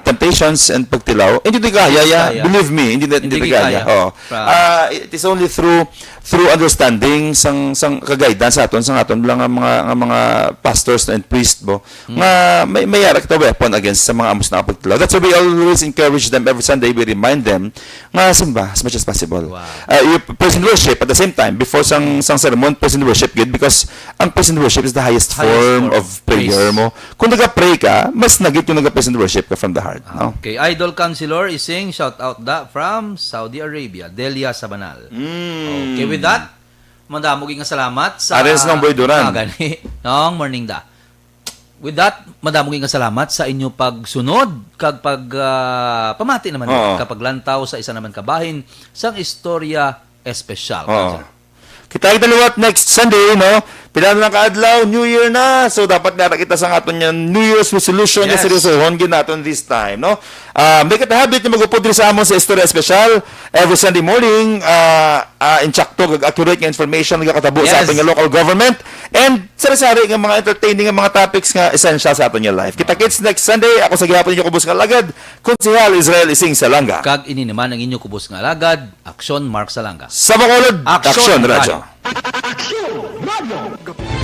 temptations and pagtilaw, hindi dito kaya, ya, Kaya. believe me, hindi, hindi Hindi dito kaya. kaya. Oo. Promise. Ah, it is only through, through understanding sang, sang ka-guidance sa aton, sang aton lang nga mga, nga mga pastors and priest, bo, Hmm. nga may, may yara kita weapon against sa mga amos na pagtilaw. That's why we always encourage them every Sunday. We remind them nga simba as much as possible. Wow. Uh, you praise and worship at the same time. Before sang, sang sermon, praise and worship gid, because ang praise and worship is the highest Highest form form. of prayer Praise. mo. Kung nag-pray ka, mas nagit yung nag-praise and worship ka from the heart, no? Okay. Idol Counselor Ising, shout out da from Saudi Arabia. Delia Sabanal. Mm. Okay, with that, madamo gyud nga salamat sa Aris ng Boy Duran. Ah, gani. Nong morning da. With that, madamo gyud nga salamat sa inyo pagsunod kag pag, ah, pamati naman Oo. kag paglantaw sa isa naman ka bahin sang istorya espesyal. Oo. Sir. Kita kita liwat next Sunday, no? Pila na lang ka adlaw, New Year na. So, dapat nga kita sa aton nga New Year's resolution nga Yes. seryosohon gid naton this time, no? Ah, make it a habit nga mag-upod diri sa amon sa Istorya Espesyal every Sunday morning. Ah, ah, insakto kag accurate nga information nga katabo sa Yes. aton nga local government and sari-sari nga mga entertaining nga mga topics nga essential sa aton nga life. Kita-kits next Sunday. Ako sa gihapon ninyo kubos nga alagad, Konsehal Israel Ising Salanga. Kag ini naman ang inyo kubos nga alagad, Aksyon Mark Salanga. Sa Bacolod, Aksyon, Aksyon Radyo. Radyo. Aksyon Radyo.